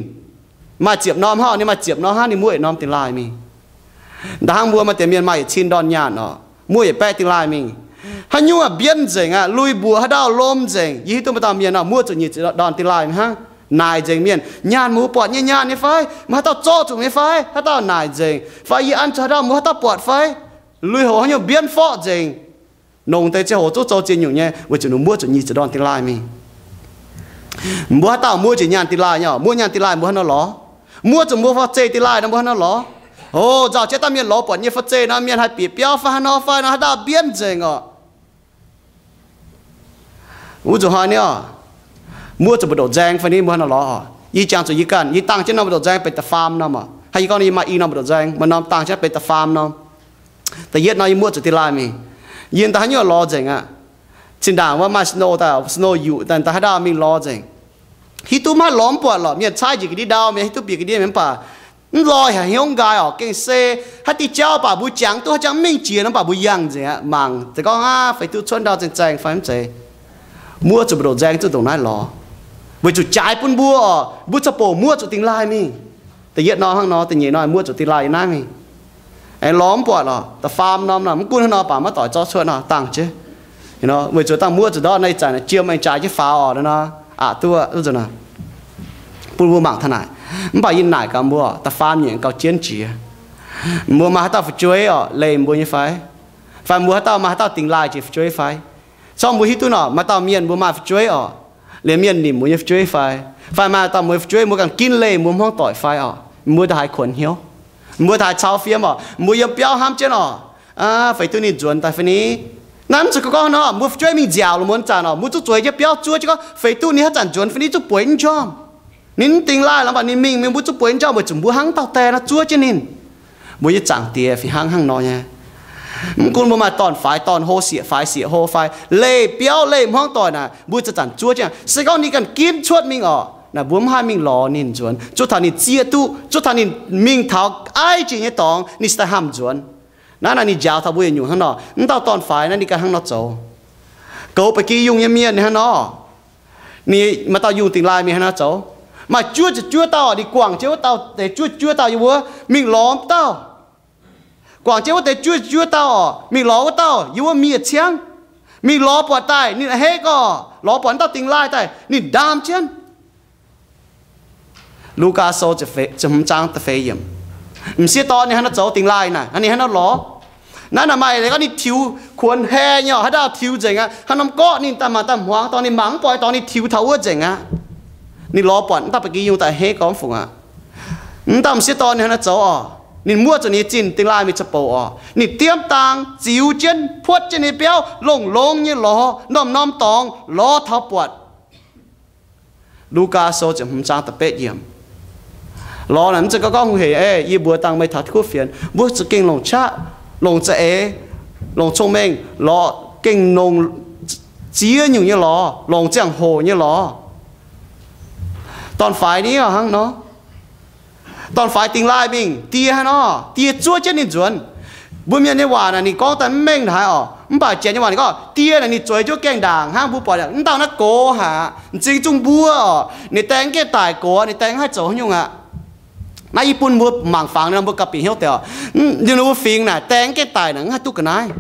maaih ziepc norm hnangv, ninh maaih ziepc norm hnangv, ninh muoqv yietc norm dingx laaih mingh. Nda'hnangv mbuo maaih deix mienh maaih yietc cin ndorn nyaanh oc, muoqv yietc baeqv dingx laaih mingh. Haaix nyungc mbienv nzengc aqv, lui mbuoqc haaix dauh lom nzengc. Yie hiuv duqv maaih dauh mienh nor muoqv zuqc nyic ziepc ndorn dingx laaih mingh hnangv. Naaic nzengc mienh, nyaanh mbuo buatc nyei nyaanh nyei fai? Mbuo haaix dauh zorqv zuqc nyei fai? Haaix dauh naaic nzengc? Fai yie an zuqc haaix dauh, mbuo haaix dauh buatc fai? Lui-houx haaix nyungc mbienv forqv nzengc. Nongc deix ziangh hoc zungv zoux ziex nyungc nyei, weic zuqc ninh muoqv zuqc nyic ziepc ndorn dingh laaih mingh. Mbuo haaix dauh muoqv zuqc nyaanh dingh laaih nyei oc? Muoqv nyaanh dingh laaih mbuo haaix nor lorz? Muoqv zuqc mbuo fai zeiz dingh laaih nor mbuo haaix nor lorz? O, nzauh jiex dauh mienh lorz buatc nyei fai zeiz nor, mienh haih bieqc biauv fai haaix nor fai nor, haaix dauh mbienv nzengc oc. Wuov nzunc hnoi ni oc, muoqv zuqc mbu'ndongc nzaeng fai ni mbuo haaix nor lorz oc? Yie jangx zuqc yie ganh, yie dangh jienv norm mbu'ndongc nzaeng benx da'faam norm oc. Hnangv yie gorngv nor, yie maaih i norm mbu'ndongc nzaeng, maaih norm dangh jienv benx da'faam norm. Da'yietv nor yie muoqv zuqc dingh laaih mingh. Yie daaih haaix nyungc lorz nzengc aqv? Zinh ndaangc wuov maaih snow daaih, snow yuqc daaih, daaih haaix dauh mingh lorz nzengc. Hiuv duqv maiv lorz mv buatc lorqc. Mienh caaiv njiec ga'ndiev ndau, mienh hiuv duqv bieqc ga'ndiev mienh mv baac mv lorz haic hnyouv nqaai oc. Gengh se haaix diuh jauv baac mbuo jangx duqv haaix jangx mv mingh jiex nor, mv baac mbuo yangh nzengc aqv, mangc deix gorngv aqv, feix duqv cuotv ndau zeng zaeng fai mv zeiz. Muoqv zuqc mbu'ndongc nzaeng zuqc ndongc naaiv lorz, weic zuqc jaaix bun mbuo oc, mbuo caux bouc muoqv zuqc dingh laaih mingh. Da'yietv nor hnangv nor, da'nyeic nor muoqv zuqc dingh laaih yiem naaiv mingh. Aengx lorz mv buatc lorqc, da'faam norm nor, mv gunv hnangv nor baac maiv doic zorqv cuotv nor, dangh jienv. Weic zuqc dangh muoqv zuqc ndortv naaiv ih zanc jiem aengx jaaix jienv faaux oc nor, aqc duqv nzunc bun mbuo mangc taux naaic. Mv baac yie naaic gaax mbuo, da'faam nyungc gauh jienv jiex. Mbuo maaih haaix dauh fu'jueiv oc leih mbuo nyei fai? Fai mbuo haaix dauh maaih haaix dauh dingh laaih jiex fu'jueiv fai? Corc mbuo hiuv duqv nor, maaih dauh mienh mbuo maaih fu'jueiv oc, liemh mienh nimc mbuo nyei fu'jueiv fai? Fai maaih dauh mbuo nyei fu'jueiv mbuo ganh ginv leih mbuo hmuangv doic fai oc? Mbuo da'haaix kuonx hnyouv? Mbuo da'haaix cau fiem oc? Mbuo yiem biauv hnamv jienv oc, feix duqv ninh nzuonx daaih fai ni? Naaiv mv zeiz gorngv nor, mbuo fu'jueiv mingh nziaauc lungh muonz zanc oc, mbuo zungv zueiz jienv biauv zuov jienv gorngv feix duqv ninh haaix zanc nzuonx fai ni, zungv bueix mv njormh. Ninh mv dingh laaih lorz mv baac ninh mingh, mingh mbuo zungv bueix mv njormh weic zuqc mbuo hnangv dauh die nor zuov jienv ninh. Mbuo nyei Zaangc Diex fih hnangv hnangv nor nyei. Mv gunv mbuo maaih dorn-faix dorn-hlo, sieqv-faix sieqv-hlo fai, leih biauv leih hmuangv doic naaic, mbuo zanc-zanc zuov jienv. Se gorngv ninh ganh ginv cuotv mingh oc, naaic mbuo mv haih mingh lorz ninh nzuonx. Zuov taux ninh zieqv duqv, zuov taux ninh mingh taux aiv jiex nyei dorngx, ninh cingx daaih hnamv nzuonx. Naaiv naaic ninh njaaux taux mbuo yietc nyungc hnangv nor. Mv dauh dorn-faix naaiv ninh ganh hnangv nor zoux. Goux ba'gi yungh nyei mienh ninh hnangv nor. Ninh maaih dauh yungh dingh laaih mingh hnangv nor zoux. Maaih juov ziepc juov dauh, ninh guangc jienv wuov dauh deix juov ziepc juov dauh yiem wuov, mingh lorz dauh. Guangc jienv wuov deix juov ziepc juov dauh oc, mingh lorz wuov dauh yiem wuov miev ciangv. Mingh lorz buatc daaih ninh a'hneiv gorx, lorz buatc wuov dauh dingh laaih daaih ninh ndaam jienv. Lugaa Sou ziepc hmz zaang da'feix yiemc. M'sieqv dorn ninh hnangv nor zoux dingh laaih naaic, ninh hnangv nor lorz. Naaiv naaic maaih leiz gorngv ninh tiux kuonx heh nyei oc, haaix dauh tiux nzengc aqv. Haaix norm gorqv ninh daaih mangc daaih hmuangx dorngx, ninh mangc mv buatc dorngx, ninh tiux taux wuov nzengc aqv. Ninh lorz buatc wuov dauh ba'gi yungh daaih a'hneiv gorx mv fungc aqv. Wuov dauh m'sieqv dorn ninh hnangv nor zoux oc. Ninh muoqv zuqc ninh nyei zinh dingh laaih mingh caux bouc oc. Ninh diemv dang ziux jienv puotv jienv ninh nyei biauv, longx-longx nyei lorz, norm-norm dorngx lorz taux buatc. Lugaa Sou ziepc hmz zaang da'betv yiemc. Lorz naaic mv zeiz gorngv gorngv hungh heic, Ei, yie mbuox dangh meih taux kuv fienx. Mbuo za'gengh longc qaqv, longc za'eix, longc cong-mengh lorz, gengh longc ziex nyungc nyei lorz, longc ziangh hoc nyei lorz. Dorn-faix ni hnangv nor. Dorn-faix dingh laaih mingh, die hnangv nor, die zuov jienv ninh nzuonx. Mbuo mienh nyei waac naaic ninh gorngv daaih mv mengh haaix oc. Mv baac Janx nyei waac ninh gorngv, die naaic ninh zueiz jienv gaengh ndaangc hnangv, mbuo buatc mv dauh naaiv gox haic, m'zing zungh mbuov oc. Ninh daeng gaengh daic gox, ninh daeng mv haih zoux haaix nyungc aqv. Naaiv yie bun mbuo mangc fangx nor, mbuo gauh bieqc hnyouv deix oc. Ninh mbuo fingx naaic daeng gaengh daic naaic mv haih duqv ga'naaiv.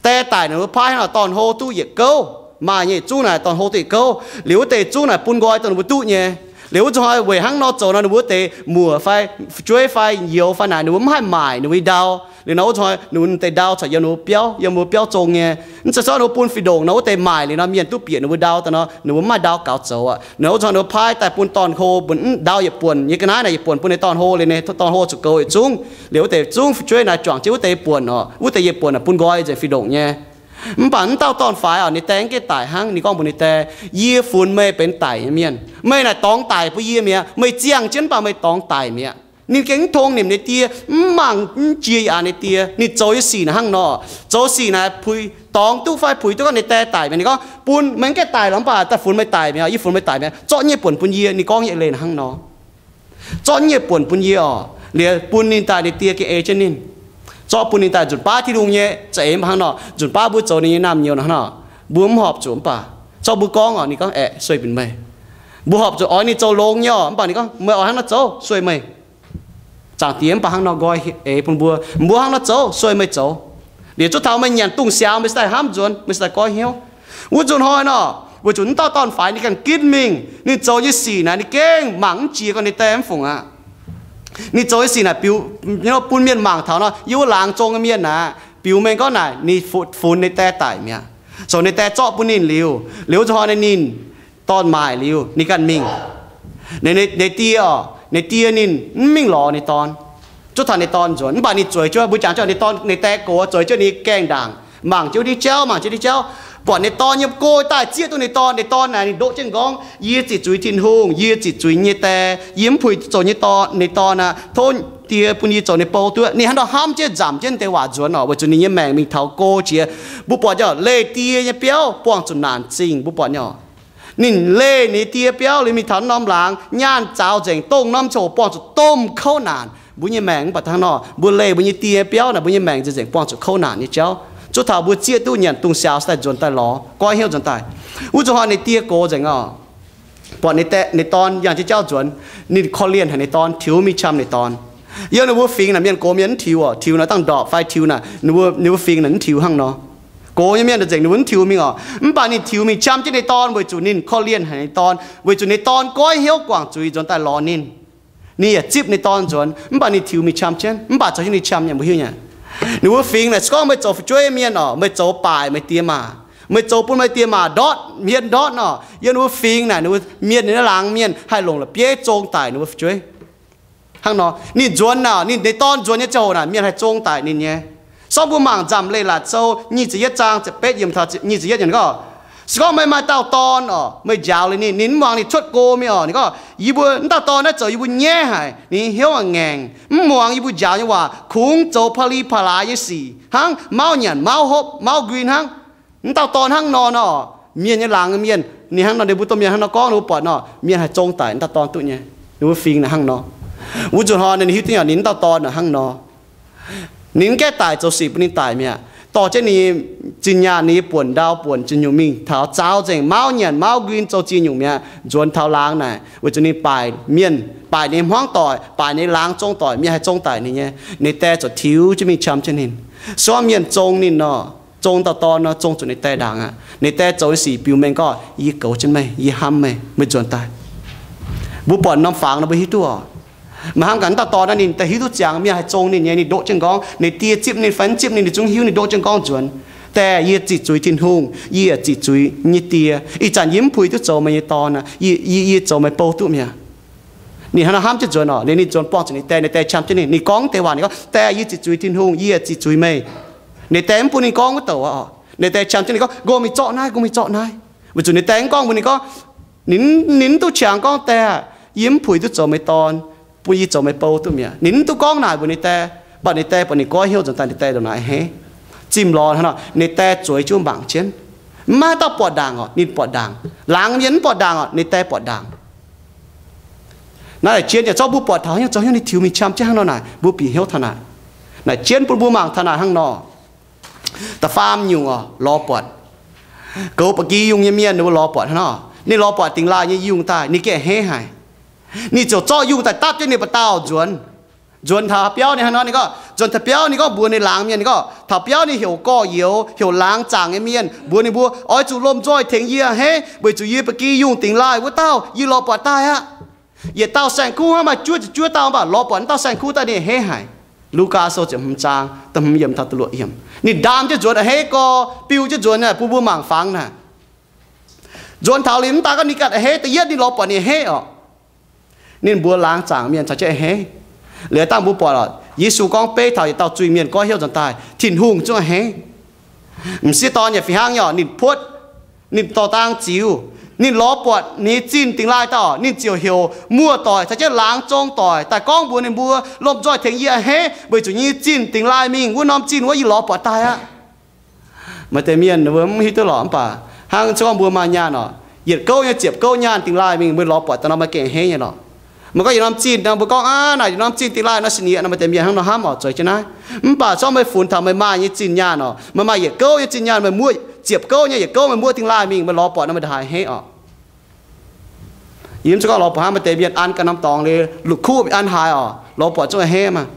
Die daic naaic mbuo paaiv hnangv nor, dorn-hlo duqv yietc gouv. Maaih nyei zungv naaic dorn-hlo duqv yietc gouv. Liuz wuov deix zungv naaic bun nqoi dongh ninh mbuo duqv nyei. Liuz wuov zuqc weic hnangv nor zoux nor, ninh mbuo wuov deix muoc fai fu'jueiv fai youz fai naaic ninh mbuo mv haih maaic ninh mbuo nyei ndau. Liuz nor wuov zuqc ninh mbuo deix ndau corc yiem ninh mbuo biauv, yiem mbuo biauv zong nyei. Mv zeiz zorqv ninh mbuo bun fih ndongc nor wuov deix maaic liuz nor, mienh duqv bieqc ninh mbuo ndau daaih nor, ninh mbuo mv maaih ndau gaux zoux aqv. Nor wuov zuqc ninh mbuo paaiv daaih bun dorn-hlo, bun ndau yietc buonc nyei ga'naaiv naaic yietc buonc bun ninh dorn-hlo liuz, ninh dorn-hlo zuqc goux yietc zungv. Liuz wuov deix zungv fu'jueiv naaic juangc jienv wuov deix buonc oc, wuov deix yietc buonc naaic bun nqoi nzengc fih ndongc nyei. Mv baac mv dauh dorn-faix oc, ninh die gaengh daic hnangv. Ninh gorngv mbuox ninh die, Yie funx meih benx daic nyei mienh. Meih naaic dorngx daic bun yie mi'aqv. Meih ziangh jienv mv baac meih dorngx daic mi'aqv. Ninh gengh mv tong nimc ninh die, mv mangc mv jiex yaac ninh die. Ninh zoux nyei sic naaic hnangv nor, zoux sic naaic puix dorngx duqv fai puix duqv gorngv ninh die daic mi'aqv. Ninh gorngv, Bun meih gaengh daic lorqc, mv baac daaih funx meih daic mi'aqv. Yie funx meih daic mi'aqv. Zorqv nyic buonc bun yie. Ninh gorngv nyei leiz naaic hnangv nor. Zorqv nyic buonc bun yie oc. Liuz bun ninh daaih, ninh die gengh ei jienv ninh. Zorqv bun ninh daaih nzunc baav Tin-Hungh nyei za'eix mv baac hnangv nor, nzunc baav mbuo zoux ninh nyei naamh nyouz naaic hnangv nor, mbuo mv horpc zuqc mv baac zorqv mbuo gorngv oc, ninh gorngv, Aeqv, sueih binc meih. Mbuo horpc zuqc oix ninh zoux longx nyei oc, mv baac ninh gorngv, Meih oix hnangv nor zoux, sueih meih. Zaangc Diex mv baac hnangv nor nqoi eix bun mbuo, mbuo hnangv nor zoux, sueih meih zoux. Liuz zuqc taux meih nyanc dungz siaaux, meih cingx daaih hnamv nzuonx, meih cingx daaih goiv hnyouv. Wuov nzunc hnoi nor, Weic zuqc wuov dauh dorn-faix ninh ganh ginv mingh, ninh zoux nyei sic naaic ninh gengh mangc mv jiex gorngv ninh die mv fungc aqv. Ninh zoux nyei sic naaic biux bun mienh mangc taux nor, yiem wuov laangz zong nyei mienh naaic biux mengh gorngv naaic ninh funx ninh die daic mi'aqv. Zoux ninh die zorqv bun ninh liuz, liuz zuqc hnoi ninh, ninh dorn maaic liuz ninh ganh mingh. Ninh die oc, ninh die ninh mv mingh lorz ninh dorn, zuov taux ninh dorn nzuonx. Mv baac ninh zueiz jienv, mbuo jangx jienv ninh dorn, ninh die gox zueiz jienv ninh gaengh ndaangc, mangc jienv wuov diuh jauv, mangc jienv diuh jauv, buatc ninh dorn yiem go daaih, zieqv duqv ninh dorn. Ninh dorn naaic ninh ndoqv jienv gorngv, Yie ziqc zuiz Tin-Hungh, yie ziqc zuiz nyei die, yie mv puix zoux nyei dorn, ninh dorn aqv. Tov die bun yie zoux ninh bou duqv. Ninh hnangv nor hnamv jienv nzamc jienv deix waac nzuonx oc, weic zuqc ninh nyei maengc mingh taux go jiex. Mbuo buatc nyei oc, leih die nyei biauv buangh zuqc naanc zingh. Mbuo buatc nyei oc, ninh leih ninh die biauv liuz mingh taux norm laangz, nyaanh zaaux nzengc, dongh norm ziangh hoc buangh zuqc domh kouv naanc. Mbuo nyei maengc mv baac hnangv nor, mbuo leih mbuo nyei die biauv naaic, mbuo nyei maengc nzengc-nzengc buangh zuqc kouv naanc nyei jauv. Zuov taux mbuo zieqv duqv nyanc dungz siaaux daaih nzuonx daaih lorz, goiv hnyouv nzuonx daaih. Wuov zuqc hnoi ninh die gox nzengc oc, buatc ninh dorn yangh jienv jauv nzuonx, ninh korv-lienh haic ninh dorn, tiux mingh qam ninh dorn. Yiem ninh mbuo fingx naaic mienh gox mienh mv tiux oc. Tiux naaic dangh ndorpc fai tiux naaic, ninh mbuo fingx naaic mv tiux hnangv nor. Gox nyei mienh nzengc ninh mbuo mv tiux mingh oc. Mv baac ninh tiux mingh qam jienv ninh dorn weic zuqc ninh korv-lienh haic ninh dorn, weic zuqc ninh dorn goiv hnyouv guangc zuiz nzuonx daaih lorz ninh. Ninh yaac zipv ninh dorn nzuonx, mv baac ninh tiux mingh qam jienv, mv baac zoux haaix nyungc ninh qam nyei mbuo hiuv nyei. Ninh mbuo fingx naaic se gorngv meih zoux fu'jueiv mienh oc, meih zoux baaic meih die maa, meih zoux bun meih die maa ndortv, hmien ndortv nor, yiem ninh mbuo fingx naaic ninh mbuo mienh, ninh laangz mienh haih longc la'bieiv zong daic ninh mbuo fu'jueiv. Hnangv nor ninh nzuonx naaic, ninh, ninh dorn nzuonx nyei ziangh hoc naaic mienh haih zong daic ninh nyei. Sorng mbuo mangc Nzamc Leiz-Latc Sou nyic ziepc yietv zaang ziepc betv yiemc taux nyic ziepc yietv yiemc gorngv, se gorngv meih maaih dauh dorn oc, meih njaaux liuz ninh, ninh mv muangx, ninh cuotv go mingh oc, ninh gorngv, Yie mbuo, wuov dauh dorn naaiv zoux yie mbuo nyaiv haic, ninh hnyouv ngaengc, mv muangx yie mbuo njaaux nyei waac, kungx zoux pa'li pa'laaix nyei sic hnangv, mauv nyanc mauv hopv mauv nquin hnangv. Wuov dauh dorn hnangv nor nor, mienh nyei laangz mienh ninh hnangv nor, ninh mbuo domh mienh hnangv nor gorngv, ninh mbuo buatc nor, mienh haih zong daic wuov dauh dorn duqv nyei. Ninh mbuo fingx naaic hnangv nor. Wuov zuqc hnoi ninh hiuv duqv nyei, ninh wuov dauh dorn naaic hnangv nor. Ninh mv gaengh daic zoux sic bun ninh daic mi'aqv. Dorh jienv ninh zinh nyaanh, ninh nyei buonc ndau buonc ziex nyungc mingh taux zaaux nzengc, mauv nyanc mauv nquin, zoux ziex nyungc mi'aqv, nzuonx taux laangz naaic, weic zuqc ninh baaic mienh, baaic ninh hmuangv doic, baaic ninh laangz zong doic, mienh haih zong daic ninh nyei. Ninh die ziouc tiux jienv mingh qam jienv ninh. Se gorngv mienh zong ninh nor, zong dauh dorn nor, zong zuqc ninh die ndaangc aqv. Ninh die zoux nyei sic biux mengh gorngv, Yie goux jienv meih, yie hnamv meih, meih nzuonx daaih. Mbuo buatc norm fangx nor mbuo hiuv duqv oc. Maaih hnamv gaax wuov dauh dorn naaiv ninh daaih hiuv duqv ziangx mienh haih zong ninh nyei, ninh ndoqv jienv gorngv, ninh die zipv ninh fai mv zipv ninh, ninh zungv hiuv, ninh ndoqv jienv gorngv nzuonx, Die, yie ziqc zuiz Tin-Hungh, yie ziqc zuiz nyei die. Ih zanc yie mv puix duqv zoux meih nyei dorn aqv. Yie, yie, yie zoux meih bou duqv mi'aqv. Ninh hnangv nor hnamv jienv nzuonx oc. Liuz ninh nzuonx buangh zuqc ninh die, ninh die qam jienv ninh, ninh gorngv deix waac, ninh gorngv, Die, yie ziqc zuiz Tin-Hungh, yie ziqc zuiz meih. Ninh die mv bun ninh gorngv wuov douc aqv oc. Ninh die qam jienv ninh gorngv, Nqox mingh zorqv naaiv, nqox mingh zorqv naaiv. Weic zuqc ninh die mv gorngv mbuox ninh gorngv, ninh, ninh mv duqv qangx gorngv, Die, yie mv puix duqv zoux meih dorn, bun yie zoux meih bou duqv mi'aqv. Ninh mv duqv gorngv naaic mbuox ninh die, mv baac ninh die buatc ninh goiv hnyouv nzuonx daaih, ninh die ndongc naaic a'hneiv. Zimh lorz hnangv nor, ninh die zueiz jienv mangc jienv. Mv maaih dauh buatc ndaangc oc, ninh buatc ndaangc. Laangz mienh mv buatc ndaangc oc, ninh die buatc ndaangc. Naaiv laaic jien yaac zorqv mbuo buatc taux haaix nyungc, zoux haaix nyungc ninh tiux mingh qam jienv hnangv nor naaic, mbuo bieqc hnyouv taux naaic. Naaic jien bun mbuo mangc taux naaic hnangv nor. Da'faam nyungc oc, lorz buatc. Goux ba'gi yungh nyei mienh ninh mbuo lorz buatc hnangv nor, ninh lorz buatc dingx laaih nyei yungh daaih, ninh gengh a'hneiv haic. Ninh ziouc zorqv yungh daaih dapv jienv ninh mbuo dauh nzuonx. Nzuonx taux biauv ninh hnangv nor, ninh gorngv, nzuonx taux biauv ninh gorngv mbuox ninh laangz mienh, ninh gorngv, taux biauv ninh heuc gorx-youz, heuc laangz zaangc nyei mienh, mbuox ninh mbuo, Oix zuqc lomh nzoih tengx yie a'hneiv, weic zuqc yie ba'gi yungh dingx laaih wuov dauh yie lorz buatc daaih aqv. Yietc dauh saeng-kuv hnangv, maaih juov ziepc juov dauh, mv baac lorz buatc wuov dauh saeng-kuv daaih ninh a'hneiv haic. Lugaa Sou ziepc hmz zaang da'hmz yiemc taux da'luoqc yiemc. Ninh ndaam jienv nzuonx a'hneiv gorx, biu jienv nzuonx naaic, bun mbuo mangc fangx naaic. Nzuonx taux liuz mv daaih gorngv ninh ganh a'hneiv, da'yietv ninh lorz buatc ninh a'hneiv oc. Ninh mbuox laangz zaangc mienh caux jienv a'hneiv. Liuz dangh mbuo buatc oc, Yesu gorngv beiv taux yietc dauh zuiz-mienh goiv hnyouv nzuonx daaih, Tin-Hungh zungv a'hneiv. M'sieqv dorn yaac fih hnangv nyei oc, ninh puotv, ninh dorh dang ziux, ninh lorz buatc ninh nyei zinh dingx laaih dauh, ninh ziouc heuc muoz-doic caux jienv laangz zong doic daaih gorngv mbuox ninh mbuo, Lomh nzoih tengx yie a'hneiv, weic zuqc yie nyei zinh dingx laaih mingh wuov norm zinh wuov yie lorz buatc daaih aqv. Maaih deix mienh mbuo mv hiuv duqv lorqc, mv baac hnangv se gorngv mbuo maaih nyaanh oc, yietc gouv nyei ziepc gouv nyaanh dingx laaih mingh, mbuo lorz buatc daaih nor, maaih gengh a'hneiv nyei lorqc. Maaih gorngv yietc norm zinh nor, mbuo gorngv, Aav, naaic yietc norm zinh dingx laaih nor, sin yie nor, maaih deix mienh hnangv nor hnamv oc, zueiz jienv naaiv. Mv baac se gorngv meih funx taux meih maaih nyei zinh nyaanh oc, meih maaih yietc gouv nyei zinh nyaanh, meih muoqv ziepc gouv nyei yietc gouv, meih muoqv dingx laaih mingh, meih lorz buatc nor, meih ndongc haaix a'hneiv oc. Yie mv zeiz gorngv lorz buatc hnangv, maaih deix mienh an ganh norm dorngx liuz, luqc kuv an haaix oc, lorz buatc zungv a'hneiv maah.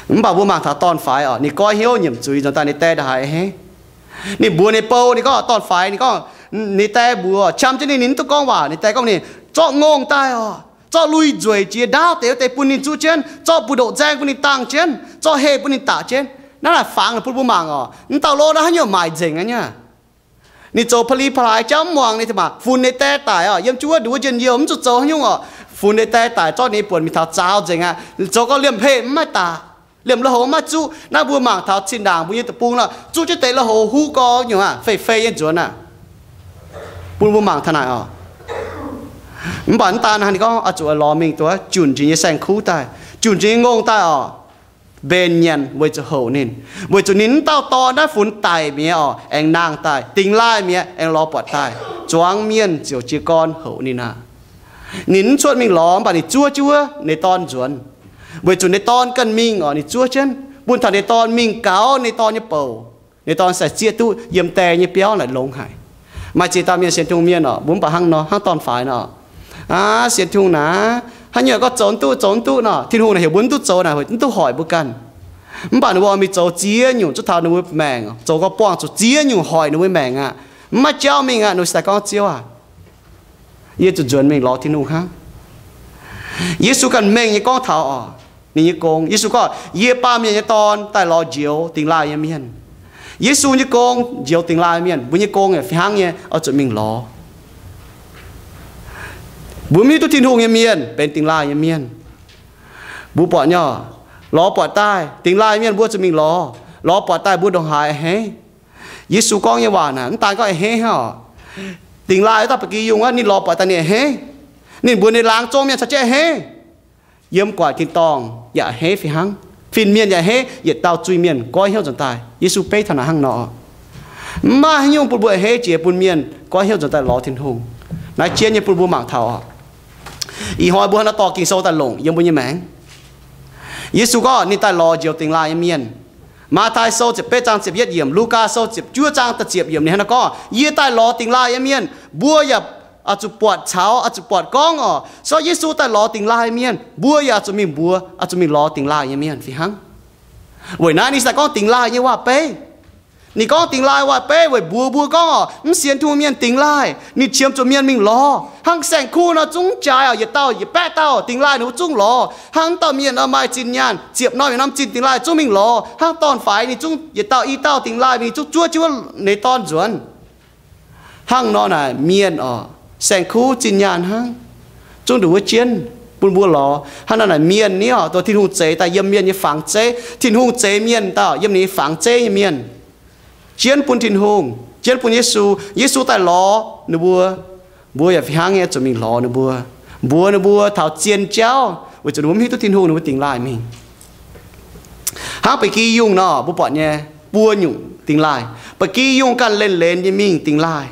Mv baac mbuo mangc taux dorn-faix oc, ninh goiv hnyouv nyiemc zuiz nzuonx daaih, ninh die ndongc haaix a'hneiv. Ninh mbuox ninh bou, ninh gorngv, Dorn-faix, ninh gorngv, Ninh die mbuox, qam jienv ninh, ninh mv duqv gorngv waac. Ninh die gorngv ninh, zorqv ngongh daaih oc, zorqv lui nzueic jiex ndaauv deix wuov deix bun ninh zuqv jienv, zorqv buoz-ndoqv nzaeng bun ninh dangh jienv, zorqv heh bun ninh daqc jienv. Naaiv naaic fangx bun mbuo mangc oc, mv dauh lov naaiv haaix nyungc maaic nzengc aqv nyei. Ninh zoux pa'li pa'laaix jauv mv muangx, ninh maaih funx ninh die daic oc, yiem jienv wuov nduov njien-youh mv zuqc zoux haaix nyungc oc. Funx ninh die daic, zorqv ninh buonc mingh taux zaaux nzengc aqv. Zoux gau liemh heh mv maaih daqc, liemh lui-houx mv maaih zuqv. Naaiv mbuo mangc taux zinh ndaangc mbuo nyei deic-bung nor, zuqv jienv deix lui-houx huv gau nyungc aqv, fei fei nyei nzuonx aqv. Bun mbuo mangc taux naaic oc. Mv baac mv daan hnangv, ninh gorngv oix zuqc lorz mingh duqv junc jiex nyei saeng-kuv daaih, junc jiex nyei ngongh daaih oc, mbenc nyanc weic zuqc houc ninh. Weic zuqc ninh mv dauh dorn naaiv funx daic mi'aqv oc, aengx nangh daaih, dingx laaih mi'aqv, aengx lorz buatc daaih, zuangx mienh ziouc jiez gorn houc ninh aqv. Ninh mv cuotv mingh lorz, mv baac ninh zuov jienv wuov ninh dorn nzuonx. Weic zuqc ninh dorn ganh mingh oc, ninh zuov jienv bun taux ninh dorn mingh gaux ninh dorn nyei bouc. Ninh dorn se zieqv duqv yiem die nyei biauv naaic longx haic. Maaih ziex dauh mienh sienx Tin-Hungh mienh oc, mbuo mv baac hnangv nor, hnangv dorn-faix nor, aav, sienx Tin-Hungh naaic, haaix nyungc gorngv zoux mv duqv, zoux mv duqv nor, Tin-Hungh naaic heuc mbuo mv duqv zoux naaic, mv duqv hoic mbuo ganh. Mv baac ninh mbuo mingh zoux ziex nyungc zuqc taux ninh mbuo maengc, zoux gau buangh zuqc ziex nyungc hoic ninh mbuo maengc aqv. Mv maaih jauv mingh aqv. Ninh mbuo se daaih gorngv, Ziouv aac, yie zuqc nzuonx mingh lorz Tin-Hungh hnangv. Yesu ganh mengh nyei gorngv taux oc, ninh nyei gong. Yesu gorngv, Yie, Baamh Mienh nyei Dorn, daaih lorz njoux dingx laaih nyei mienh. Yesu nyei gong njoux dingx laaih mienh. Mbuo nyei gong yaac fih hnangv nyei oix zuqc mingh lorz. Mbuo mv hiuv duqv Tin-Hungh nyei mienh benx dingx laaih nyei mienh. Mbuo buatc nyei, lorz buatc daaih dingx laaih mienh mbuo zuqc mingh lorz. Lorz buatc daaih mbuo ndongc haaix a'hneiv. Yesu gorngv nyei waac naaic mv daan gorngv a'hneiv hnangv oc. Dingx laaih wuov dauh ba'gi yungh wuov, ninh lorz buatc daaih ninh a'hneiv. Ninh mbuox ninh laangz zong mienh caux jienv a'hneiv. Yiem gu'nguaaic tin-dorngh yaac a'hneiv fih hnangv. Fin-mienh yaac a'hneiv, yietc dauh zuiz-mienh goiv hnyouv nzuonx daaih. Yesu beiv taux naaic hnangv nor. Mv maaih haaix nyungc bun mbuo a'hneiv jiex bun mienh goiv hnyouv nzuonx daaih lorz Tin-Hungh. Naaiv jienv nyei bun mbuo mangc taux oc. Ih hnoi mbuo hnangv naaiv dorh Ging-Sou daaih longc yiem mbuo nyei maengc. Yesu gorngv ninh daaih lorz njoux dingx laaih nyei mienh. Matv^taai Sou ziepc betv zaang ziepc yietv yiemc, Lugaa Sou ziepc juov zaang da'ziepc yiemc ninh hnangv naaiv gorngv, Yie daaih lorz dingx laaih nyei mienh, mbuo yaac oix zuqc buatc caux, oix zuqc buatc gorngv oc. Se gorngv Yesu daaih lorz dingx laaih nyei mienh, mbuo yaac oix zuqc mingh mbuox, oix zuqc mingh lorz dingx laaih nyei mienh fih hnangv. Weic naaiv ninh se gorngv dingx laaih nyei waac-beiv. Ninh gorngv dingx laaih waac-beiv weic mbuox mbuo gorngv oc, mv sienx Tin-Hungh mienh dingx laaih ninh qiemx zuqc mienh mingh lorz. Hnangv saeng-kuv nor zungv jaaix oc, yietc dauh yietc baeqv dauh dingx laaih ninh mbuo zungv lorz. Hnangv dauh mienh nor maaih zinh nyaanh ziepc norm yietc norm zinh dingx laaih zungv mingh lorz. Hnangv dorn-faix ninh zungv yietc dauh i dauh dingx laaih mingh zungv zuov jienv wuov ninh dorn nzuonx. Hnangv nor naaic mienh oc, saeng-kuv zinh nyaanh hnangv, zungv nduqc wuov jienv bun mbuo lorz. Hnangv nor naaic mienh ni oc, dongh Tin-Hungh zeix daaih yiem mienh nyei fangx zeiv. Tin-Hungh zeix mienh daaih yiem ninh nyei fangx zeiv nyei mienh, jienv bun Tin-Hungh, jienv bun Yesu. Yesu daaih lorz ninh mbuo, mbuo yaac fih hnangv nyei zuqc mingh lorz ninh mbuo, mbuox ninh mbuo taux zien jauv, weic zuqc ninh mbuo mv hiuv duqv Tin-Hungh ninh mbuo dingx laaih mingh. Hnangv ba'gi yungh nor, mbuo buatc nyei buo nyungc dingx laaih. Ba'gi yungh ganh leiz-leiz nyei mingh dingx laaih.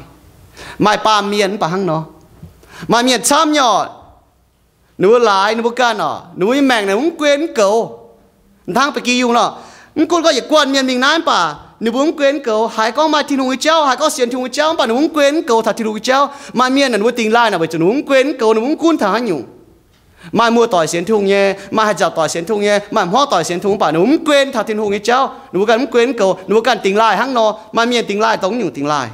Maaih baamh mienh mv baac hnangv nor. Maaih mienh camv nyei oc, ninh mbuo laaix ninh mbuo ganh oc, ninh mbuo nyei maengc naaic mv guen mv goux. Hnangv ba'gi yungh nor, mv gunv gorngv yietc guanh mienh mingh naaiv mv baac ninh mbuo mv guen mv goux. Haiz gorngv maaih Tin-Hungh nyei jauv, haiz gorngv sienx Tin-Hungh nyei jauv, mv baac ninh mbuo mv guen mv goux taux Tin-Hungh nyei jauv. Maaih mienh naaic ninh mbuo dingx laaih naaic weic zuqc ninh mbuo mv guen mv goux, ninh mbuo mv gunv taux haaix nyungc. Maaih muoz-doic sienx Tin-Hungh nyei, maaih haih nzauc doic sienx Tin-Hungh nyei, maaih hmuangv doic sienx Tin-Hungh, mv baac ninh mbuo mv guen taux Tin-Hungh nyei jauv, ninh mbuo ganh mv guen mv goux, ninh mbuo ganh dingx laaih hnangv nor. Maaih mienh dingx laaih dongh nyungc dingx laaih.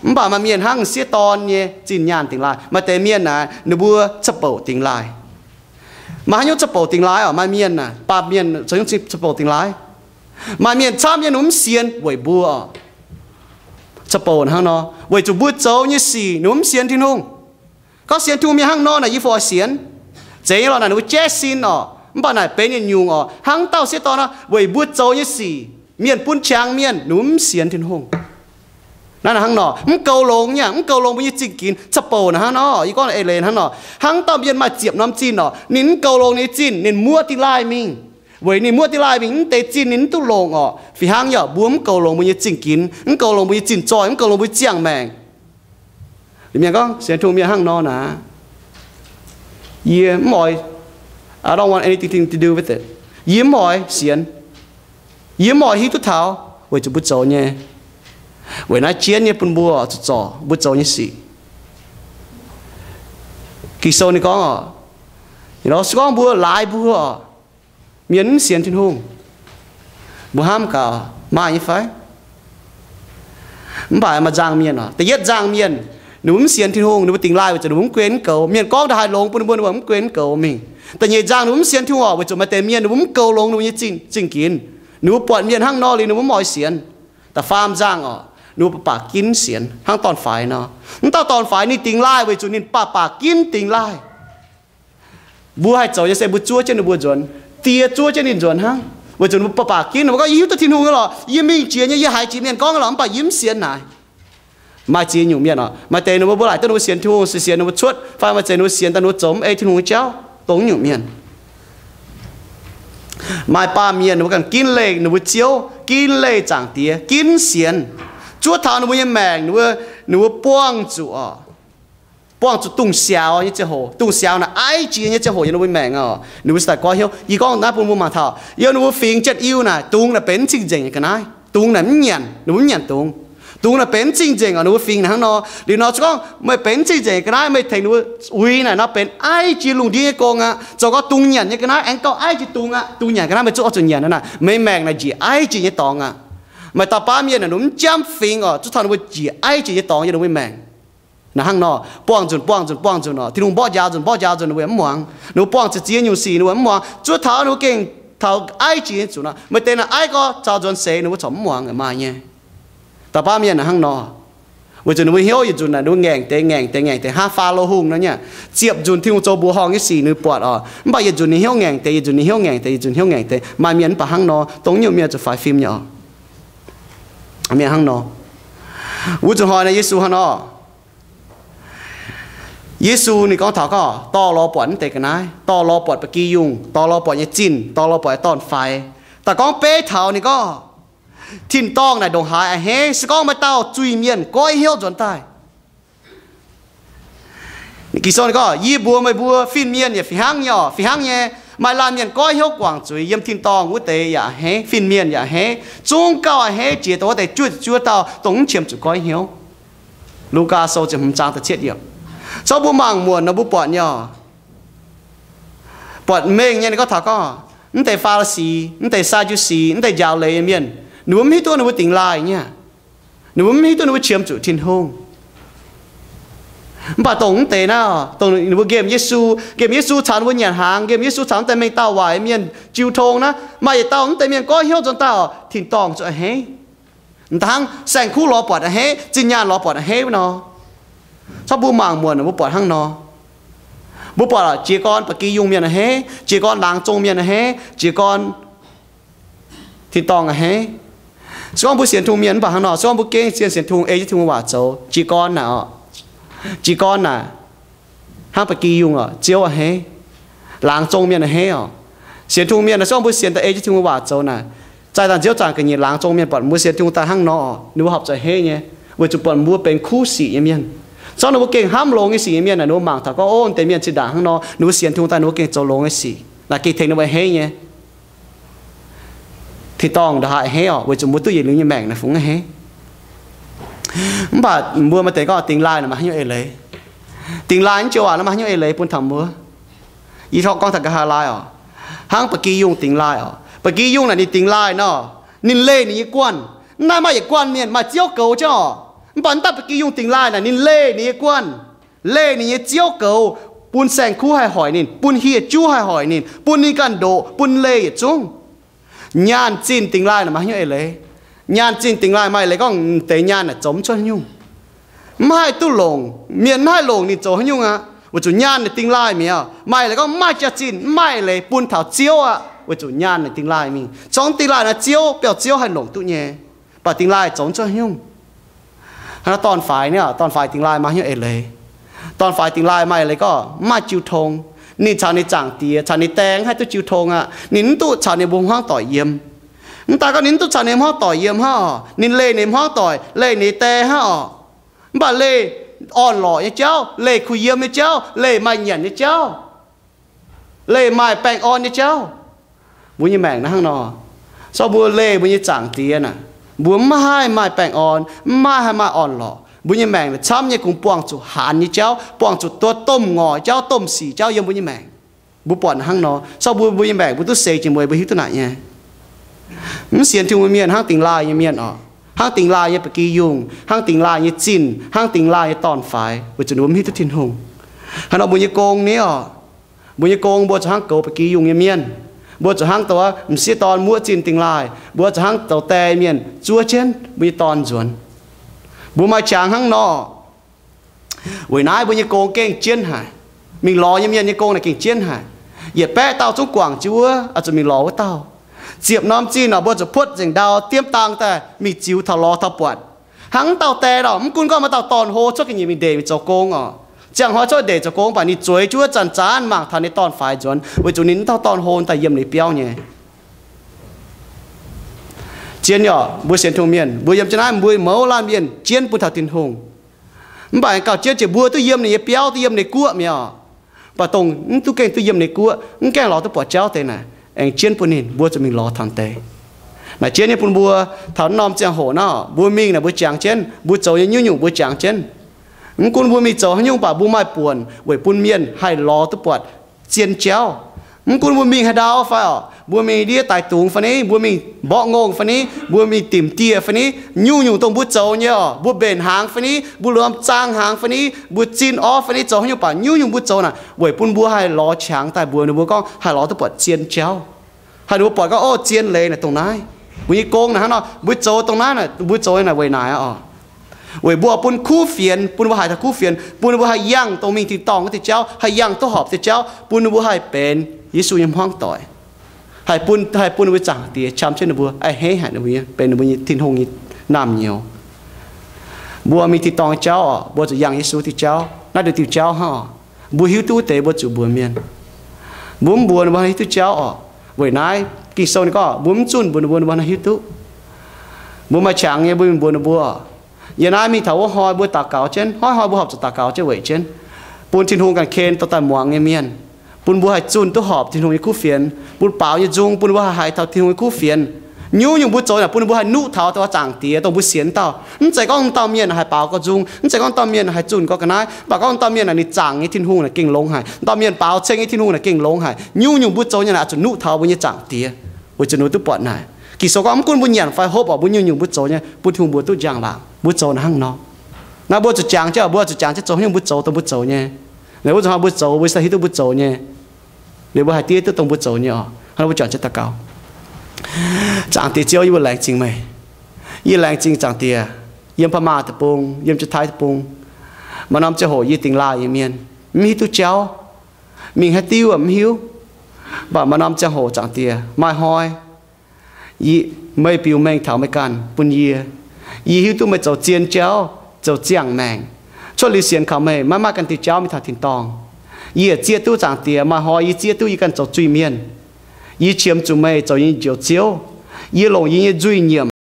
Mv baac maaih mienh hnangv sieqv dorn nyei zinh nyaanh dingx laaih. Maaih deix mienh naaic ninh mbuo ca'bouc dingx laaih. Maaih haaix nyungc ca'bouc dingx laaih oc? Maaih mienh naaic, baamh mienh zoux nyungc ca'bouc dingx laaih. Maaih mienh camv nyei ninh mbuo mv sienx weic mbuo oc. Ca'bouc hnangv nor, weic zuqc mbuo zoux nyei sic ninh mbuo mv sienx Tin-Hungh. Gorngv sienx Tin-Hungh mienh hnangv nor naaic yie fungc oix sienx. Zeiz nyei lorqc naaic ninh mbuo jaiv sin oc, mv baac naaic benx yietc nyungc oc. Hnangv dauh sieqv dorn nor, weic mbuo zoux nyei sic mienh bun qangx mienh, ninh mbuo mv sienx Tin-Hungh. Naaiv hnangv nor, mv goux longx nyei, mv goux longx mbuo nyei zingh ginx. Ca'bouc naaic hnangv nor, yie gorngv eix leiz hnangv nor, hnangv dauh mienh maaih ziepc norm zinh oc, ninh mv goux longx ninh nyei zinh, ninh muoqv dingx laaih mingh. Weic ninh muoqv dingx laaih mingh, mv deix zinh ninh mv duqv longc oc. Fih hnangv yaac mbuo mv goux longx mbuo nyei zingh ginx, mv goux longx mbuo nyei zinh zoih, mv goux longx mbuo ziangh maengc. Liuz mienh gorngv sienx Tin-Hungh mienh hnangv nor naaic, yie mv oix, I don't want anything to do with it. Yie mv oix sienx. Yie mv oix hiuv duqv taux weic zuqc mbuo zoux nyei. Weic naaiv jienv nyei bun mbuo zuqc zorc mbuo zoux nyei sic. Ging-Sou ninh gorngv oc, se gorngv mbuo laaix mbuo oc, mienh mv sienx Tin-Hungh, mbuo hnamv gaax maaih nyei fai? Mv baac maaih nzangc mienh oc, da'yietv nzangc mienh, ninh mbuo mv sienx Tin-Hungh, ninh mbuo dingx laaih weic zuqc ninh mbuo mv gunv goux. Mienh gorngv ndaaih haaix longx bun ninh mbuo, ninh mbuo mv gunv goux mingh. Da'nyeic nzangc ninh mbuo mv sienx Tin-Hungh oc, weic zuqc maaih deix mienh ninh mbuo mv goux longx ninh mbuo nyei zingh ginx. Ninh mbuo buatc mienh hnangv nor liuz ninh mbuo mv oix sienx. Da'faam nzangc oc, ninh mbuo baac baac ginv sienx hnangv dorn-faix nor. Mv dauh dorn-faix ninh dingx laaih weic zuqc ninh baac baac ginv dingx laaih. Mbuo haih zoux nyei se mbuo zuov jienv ninh mbuo nzuonx, die zuov jienv ninh nzuonx hnangv. Weic zuqc ninh mbuo baac baac ginv, ninh mbuo gorngv, Yie hiuv duqv Tin-Hungh nyei lorqc, yie mingh jiex nyei, yie haiz jiex mienh gorngv nyei lorqc, mv baac yie mv sienx naaic. Maaih ziex nyungc mienh oc. Maaih deix ninh mbuo, mbuo laaic duqv ninh mbuo sienx Tin-Hungh, sienx sienx ninh mbuo cuotv, fai maaih deix ninh mbuo sienx daaih ninh mbuo zoux mv ei Tin-Hungh nyei jauv, dongh nyungc mienh. Maaih baamh mienh ninh mbuo ganh ginv leih ninh mbuo Ziouv, ginv leih Zaangc Diex, ginv sienx. Zuov taux ninh mbuo nyei maengc, ninh mbuo, ninh mbuo buangh zuqc oc, buangh zuqc dungz siaaux nyei ziangh hoc. Dungz siaaux naaic aiv jiex nyei ziangh hoc yiem ninh mbuo maengc oc, ninh mbuo se daaih goiv hnyouv. Yie gorngv naaiv bun mbuo mangc taux, yiem ninh mbuo fingx Janx-Iu naaic, dungz naaic benx zingh nzengc nyei ga'naaiv. Dungz naaic mv nyanc, ninh mbuo mv nyanc dungz. Dungz naaic benx zingh nzengc oc, ninh mbuo fingx naaic hnangv nor. Liuz nor se gorngv meih benx zingh nzengc ga'naaiv, meih tengx ninh mbuo uix naaic nor benx aiv jiex lungh ndiev nyei gong aqv. Zoux gau dungz nyanc nyei ga'naaiv aengx gauh aiv jiex dungz aqv. Dungz nyanc ga'naaiv meih zungv oix zuqc nyanc naaic, meih maengc naaic njiec aiv jiex nyei dorngx aqv. Maaih dauh baamh mienh naaic ninh mv jangx fingx oc, zuov taux ninh mbuo njiec aiv jiex nyei dorngx yiem ninh mbuo maengc. Naaic hnangv nor, buangh nzunc, buangh nzunc, buangh nzunc oc. Tin-Hungh mborqv njaaux nzunc, mborqv njaaux nzunc, ninh mbuo mv muangx. Ninh mbuo buangh ziepc ziex nyungc sic, ninh mbuo mv muangx. Zuov taux ninh mbuo gengh taux aiv jiex nyei zuqc nor, meih deix naaic aiv gorx caux nzuonx seix, ninh mbuo corc mv muangx, maaih nyei. Dauh baamh mienh naaic hnangv nor. Weic zuqc ninh mbuo hnyouv yietc nzunc naaic ninh mbuo ngaengc deix, ngaengc deix, ngaengc deix, hnangv Faalo Hungh nor nyei, ziepc nzunc Tin-Hungh zoux mbuoqc horngh nyei sic ninh mbuo buatc oc. Mv baac yietc nzunc ninh hnyouv ngaengc deix, yietc nzunc ninh hnyouv ngaengc deix, yietc nzunc hnyouv ngaengc deix. Maaih mienh mv baac hnangv nor, dongh nyungc mienh zuqc faix fim nyei oc. Mienh hnangv nor. Wuov zuqc hnoi naaic Yesu hnangv nor. Yesu ninh gorngv taux gorngv dorh lorz buatc mv deix ga'naaiv, dorh lorz buatc ba'gi yungh, dorh lorz buatc nyei zinh, dorh lorz buatc dorn-faix. Daaih gorngv beiv taux ninh gorngv, tin-dorngh naaic ndongc haaix a'hneiv, se gorngv maaih dauh zuiz-mienh goiv hnyouv nzuonx daaih. Ging-Sou ninh gorngv, Yie mbuox meih mbuo, fin-mienh yaac fih hnangv nyei oc, fih hnangv nyei, maaih laanh mienh goiv hnyouv guangc zuiz yiem tin-dorngh wuov deix yaac a'hneiv, fin-mienh yaac a'hneiv, zungv gauh a'hneiv jiex dongh wuov deix juov zuov dauh dongh mv qiemx zuqc goiv hnyouv. Lugaa Sou ziepc hmz zaang da'cietv yiemc. Corc mbuo mangc muonc nor mbuo buatc nyei oc. Buatc mengh nyei ninh gorngv taux gorngv, mv deix Faa^li^si, mv deix Saa^ndu^si, mv deix njaaux leiz nyei mienh, ninh mbuo mv hiuv duqv ninh mbuo dingx laaih nyei. Ninh mbuo mv hiuv duqv ninh mbuo qiemx zuqc Tin-Hungh. Mv baac dongh mv deix naaiv, dongh ninh mbuo nqemh Yesu, nqemh Yesu caux ninh mbuo nyanc hnaangx, nqemh Yesu caux mv deix mengh dauh waaic mienh jiu tong naaiv, maaih yietc dauh mv deix mienh goiv hnyouv nzuonx daaih, tin-dorngh zuqc a'hneiv. Mv daaih hnangv saeng-kuv lorz buatc a'hneiv, zinh nyaanh lorz buatc a'hneiv wuov nor. Corc mbuo mangc muonc mbuo buatc hnangv nor. Mbuo buatc jiez gorn ba'gi yungh mienh a'hneiv, jiez gorn laangz zong mienh a'hneiv, jiez gorn tin-dorngh a'hneiv. Se gorngv mbuo sienx Tin-Hungh mienh mv baac hnangv nor, se gorngv mbuo gengh zien sienx Tin-Hungh, ei jienv Tin-Hungh waac zoux, jiez gorn naaic oc, jiez gorn naaic hnangv ba'gi yungh oc, Ziouv a'hneiv, laangz zong mienh a'hneiv oc. Sienx Tin-Hungh mienh naaic, se gorngv mbuo sienx daaih ei jienv Tin-Hungh waac zoux naaic, zaih dangh Ziouv zaangc ga'nyiec laangz zong mienh buatc mbuo sienx Tin-Hungh daaih hnangv nor, ninh mbuo horpc zuqc a'hneiv nyei, weic zuqc buatc mbuo benx kuv sic nyei mienh. Se gorngv ninh mbuo gengh hnamv longx nyei sic nyei mienh naaic, ninh mbuo mangc taux gorngv, ov, deix mienh zinh ndaangc hnangv nor, ninh mbuo sienx Tin-Hungh daaih ninh mbuo gengh zoux longx nyei sic naaic, gengh tengx ninh mbuo a'hneiv nyei. Tin-dorngh ndongc haaix a'hneiv oc, weic zuqc mbuo duqv yietc liuz nyei maengc naaic fungx a'hneiv. Mv baac mbuo maaih deix gorngv dingx laaih naaic maaih haaix nyungc eix leiz? Dingx laaih naaiv joux waac naaiv maaih haaix nyungc eix leiz bun taux mbuo? Yie torqv gorngv taux nqa'haav laai oc. Hnangv ba'gi yungh dingx laaih oc. Ba'gi yungh naaic ninh dingx laaih nor, ninh leih ninh nyei guanh. Naaiv maaih yietc guanh mienh maaih ziouv goux jienv oc. Mv baac mv daaih ba'gi yungh dingx laaih naaic ninh leih ninh nyei guanh, leih ninh nyei ziouv goux, bun saeng-kuv haih hoic ninh, bun hieh juv haih hoic ninh, bun ninh ganh ndoqc, bun leih yietc zungv. Nyaanh zinh dingx laaih naaic maaih haaix nyungc eix leiz? Nyaanh zinh dingx laaih maaih eix leiz gorngv deix nyaanh naaic zoux mv cuotv haaix nyungc. Mv haih duqv longc, mienh mv haih longc ninh zoux haaix nyungc aqv, weic zuqc nyaanh naaic dingx laaih mi'aqv. Maaih eix leiz gorngv mv maaih jaax-zinh, mv maaih eix leiz bun taux Ziouv aqv, weic zuqc nyaanh naaic dingx laaih mingh. Corc dingx laaih naaic Ziouv, biauv Ziouv haih longc duqv nyei. Mv baac dingx laaih zoux mv cuotv haaix nyungc. Hnangv naaiv dorn-faix niaa, dorn-faix dingx laaih maaih haaix nyungc eix leiz? Dorn-faix dingx laaih maaih eix leiz gorngv mv maaih jiu tong. Ninh caux ninh zaangc diex caux ninh die mv haih duqv jiu tong aqv. Ninh mv duqv caux ninh mbuo hmuangv doic yiem. Mv daaih gorngv ninh mv duqv caux ninh hmuangv doic yiem hnangv oc, ninh leih ninh hmuangv doic, leih ninh die hnangv oc. Mv baac leih orn-lorqc nyei jauv, leih kuh yiem nyei jauv, leih maaih nyanc nyei jauv, leih maaih baengh orn nyei jauv. Mbuo nyei maengc naaiv hnangv nor. Corc mbuo leih mbuo nyei zaangc diex naaic, mbuo mv haih maaih baengh orn, mv haih maaih orn-lorqc. Mbuo nyei maengc naaic camv nyei kungx buangh zuqc haanz nyei jauv, buangh zuqc duqv domh ngorc jauv, domh sic jauv yiem mbuo nyei maengc. Mbuo buatc naaiv hnangv nor, corc mbuo, mbuo nyei maengc mbuo duqv seix jiex mueiz mbuo hiuv duqv naaic nyei. Mv sienx Tin-Hungh mienh hnangv dingx laaih nyei mienh oc. hnangv dingx laaih nyei ba'gi yungh, hnangv dingx laaih nyei zinh, hnangv dingx laaih nyei dorn-faix, weic zuqc ninh mbuo mv hiuv duqv Tin-Hungh. Hnangv nor mbuo nyei gong ni oc, mbuo nyei gong mbuo zuqc hnangv goux ba'gi yungh nyei mienh. Mbuo zuqc hnangv douz m'sieqv dorn muoqv zinh dingx laaih. Mbuo zuqc hnangv zoux die mienh zuov jienv mbuo nyei dorn nzuonx. Mbuo maaih qangx hnangv nor. Weic naaiv mbuo nyei gong gengh jienv haic. Mingh lorz nyei mienh nyei gong naaic gengh jienv haic. Yietc baeqv dauh zungv guangc jienv wuov, oix zuqc mingh lorz wuov dauh. Ziepc norm zinh nor mbuo zuqc puotv nzengc ndau diemv dang daaih mingh ziux taux lorz taux buatc. Hnangv mv dauh die lorqc, mv gunv gorngv maaih dauh dorn-hlo cuotv ga'nyiec mingh ndeic mingh zoux gong oc. Ziangh hnoi cuotv ndeic zoux gong, mv baac ninh zueiz jienv wuov zanc-zanc mangc taux ninh dorn-faix nzuonx, weic zuqc ninh mv dauh dorn-hlo daaih yiem ninh biauv nyei. Zien yaac mbuo sienx Tin-Hungh mienh, mbuo yiem jienv naaiv mbuo mouz laanh mienh jienv bun taux Tin-Hungh. Mv baac gauh jienv jiex mbuo duqv yiem ninh nyei biauv, duqv yiem ninh guoqv mi'aqv. Mv baac dongh mv duqv gengh duqv yiem ninh guoqv, mv gaengh lorz duqv buatc jauv deix naaic, aengx jienv bun ninh, mbuo zuqc mingh lorz taux deix. Naaic jienv nyei bun mbuo taux norm ziangh hoc nor, mbuo mingh naaic mbuo jangx jienv, mbuo zoux nyei nyungc-nyungc mbuo jangx jienv. Mv gunv mbuo mingh zoux haaix nyungc, mv baac mbuo maaih buonc weic bun mienh haih lorz duqv buatc zien jauv. Mv gunv mbuo mingh haaix ndau fai oc, mbuo mingh ndiev daix dungz fai ni, mbuo mingh mborqv ngongh fai ni, mbuo mingh dimc dieh fai ni, nyungc-nyungc dongh mbuo zoux nyei oc, mbuo mbenc hnaangx fai ni, mbuo lomh zaang hnaangx fai ni, mbuo zinh orv fai ni, zoux haaix nyungc, mv baac nyungc-nyungc mbuo zoux naaic weic bun mbuo haih lorz qangx daaih mbuox ninh mbuo gorngv haih lorz duqv buatc zien jauv. Haih ninh mbuo buatc gorngv, ov, zien leiz naaic dongh naaiv. Mbuo nyei gong naaic hnangv nor, mbuo zoux dongh naaiv naaic, mbuo zoux naaic weic naaic oc. Weic mbuo bun kuv fienx, bun ninh mbuo haiz taux kuv fienx, bun ninh mbuo haih yangh dongh mingh tin-dorngh wuov diuh jauv, haih yangh duqv horpc diuh jauv, bun ninh mbuo haih benx Yesu nyei hmuangv doic. Haih bun, haih bun ninh mbuo Zaangc Diex qam jienv ninh mbuo, a'hneiv haic ninh mbuo nyei, benx ninh mbuo nyei Tin-Hungh nyei naamh nyouz. Mbuo mingh tin-dorngh nyei jauv oc, mbuo zuqc yangh Yesu diuh jauv. Naaiv deix diuh jauv hnangv oc, mbuo hiuv duqv wuov deix mbuo zuqc mbuox mienh. Mbuo mv mbuox ninh mbuo hiuv duqv jauv oc. Weic naaiv Ging-Sou ninh gorngv mbuo mv zunh mbuox ninh mbuo, ninh mbuo hiuv duqv. Mbuo maaih qangx nyei mbuo mingh mbuox ninh mbuo. Yiem naaiv mingh taux wuov hnoi mbuo daux gaux jienv, hnoi-hnoi mbuo horpc zuqc daux gaux jienv weic jienv, bun Tin-Hungh ganh ken dorh daaih muangx nyei mienh, bun mbuo haih zunh duqv horpc Tin-Hungh nyei kuv fienx, bun baaux nyei nzung bun mbuo haih haiz taux Tin-Hungh nyei kuv fienx. Nyungc-nyungc mbuo zoux naaic bun ninh mbuo haih nuqv taux dongh Zaangc Diex dongh mbuo sienx dauh. Mv zeiz gorngv dauh mienh haih baaux gauh nzung, mv zeiz gorngv dauh mienh haih zunh gauh ga'naaiv, mv baac gorngv dauh mienh naaic ninh zaangc nyei Tin-Hungh naaic gengh longx haic, dauh mienh baaux ceng nyei Tin-Hungh naaic gengh longx haic. Nyungc-nyungc mbuo zoux nyei naaic oix zuqc nuqv taux mbuo nyei Zaangc Diex, weic zuqc ninh duqv buatc naaic. Ging-Sou gorngv mv gunv mbuo nyanc fai hopv oc, mbuo nyungc-nyungc mbuo zoux nyei bun Tin-Hungh mbuox duqv njang-laangc. Mbuo zoux naaic hnangv nor. Naaiv mbuo zuqc jangx jienv, mbuo zuqc jangx jienv zoux haaix nyungc mbuo zoux dongh mbuo zoux nyei. Liuz wuov zanc hnoi mbuo zoux, mbuo hiuv duqv mbuo zoux nyei. Liuz mbuo haih diev duqv dongh mbuo zoux nyei oc. Hnangv nor mbuo juangc jienv daux gaux. Zaangc Diex Ziouv, yie mbuo laengz zingh meih. Yie laengz zingh Zaangc Diex, yiem พม่า deic-bung, yiem Janx-Taiv deic-bung, maaih norm ziangh hoc yie dingx laaih nyei mienh, mv hiuv duqv jauv, mingh haaix diuv mv hiuv. Mv baac maaih norm ziangh hoc Zaangc Diex, maaih hnoi meih biux mengh taux meih ganh bun yie. Yie hiuv duqv meih zoux zien jauv, zoux ziangh maengc. Cuotv liuz sienx kaux meih maiv maaih ganh diuh jauv mingh taux tin-dorngh. Yie zieqv duqv Zaangc Diex, maaih hnoi yie zieqv duqv yie ganh zoux zuiz-mienh. Yie qiemx zuqc meih zoux yie nyei Njoux Ziouv. Yie longc yie nyei nzuih nyiemc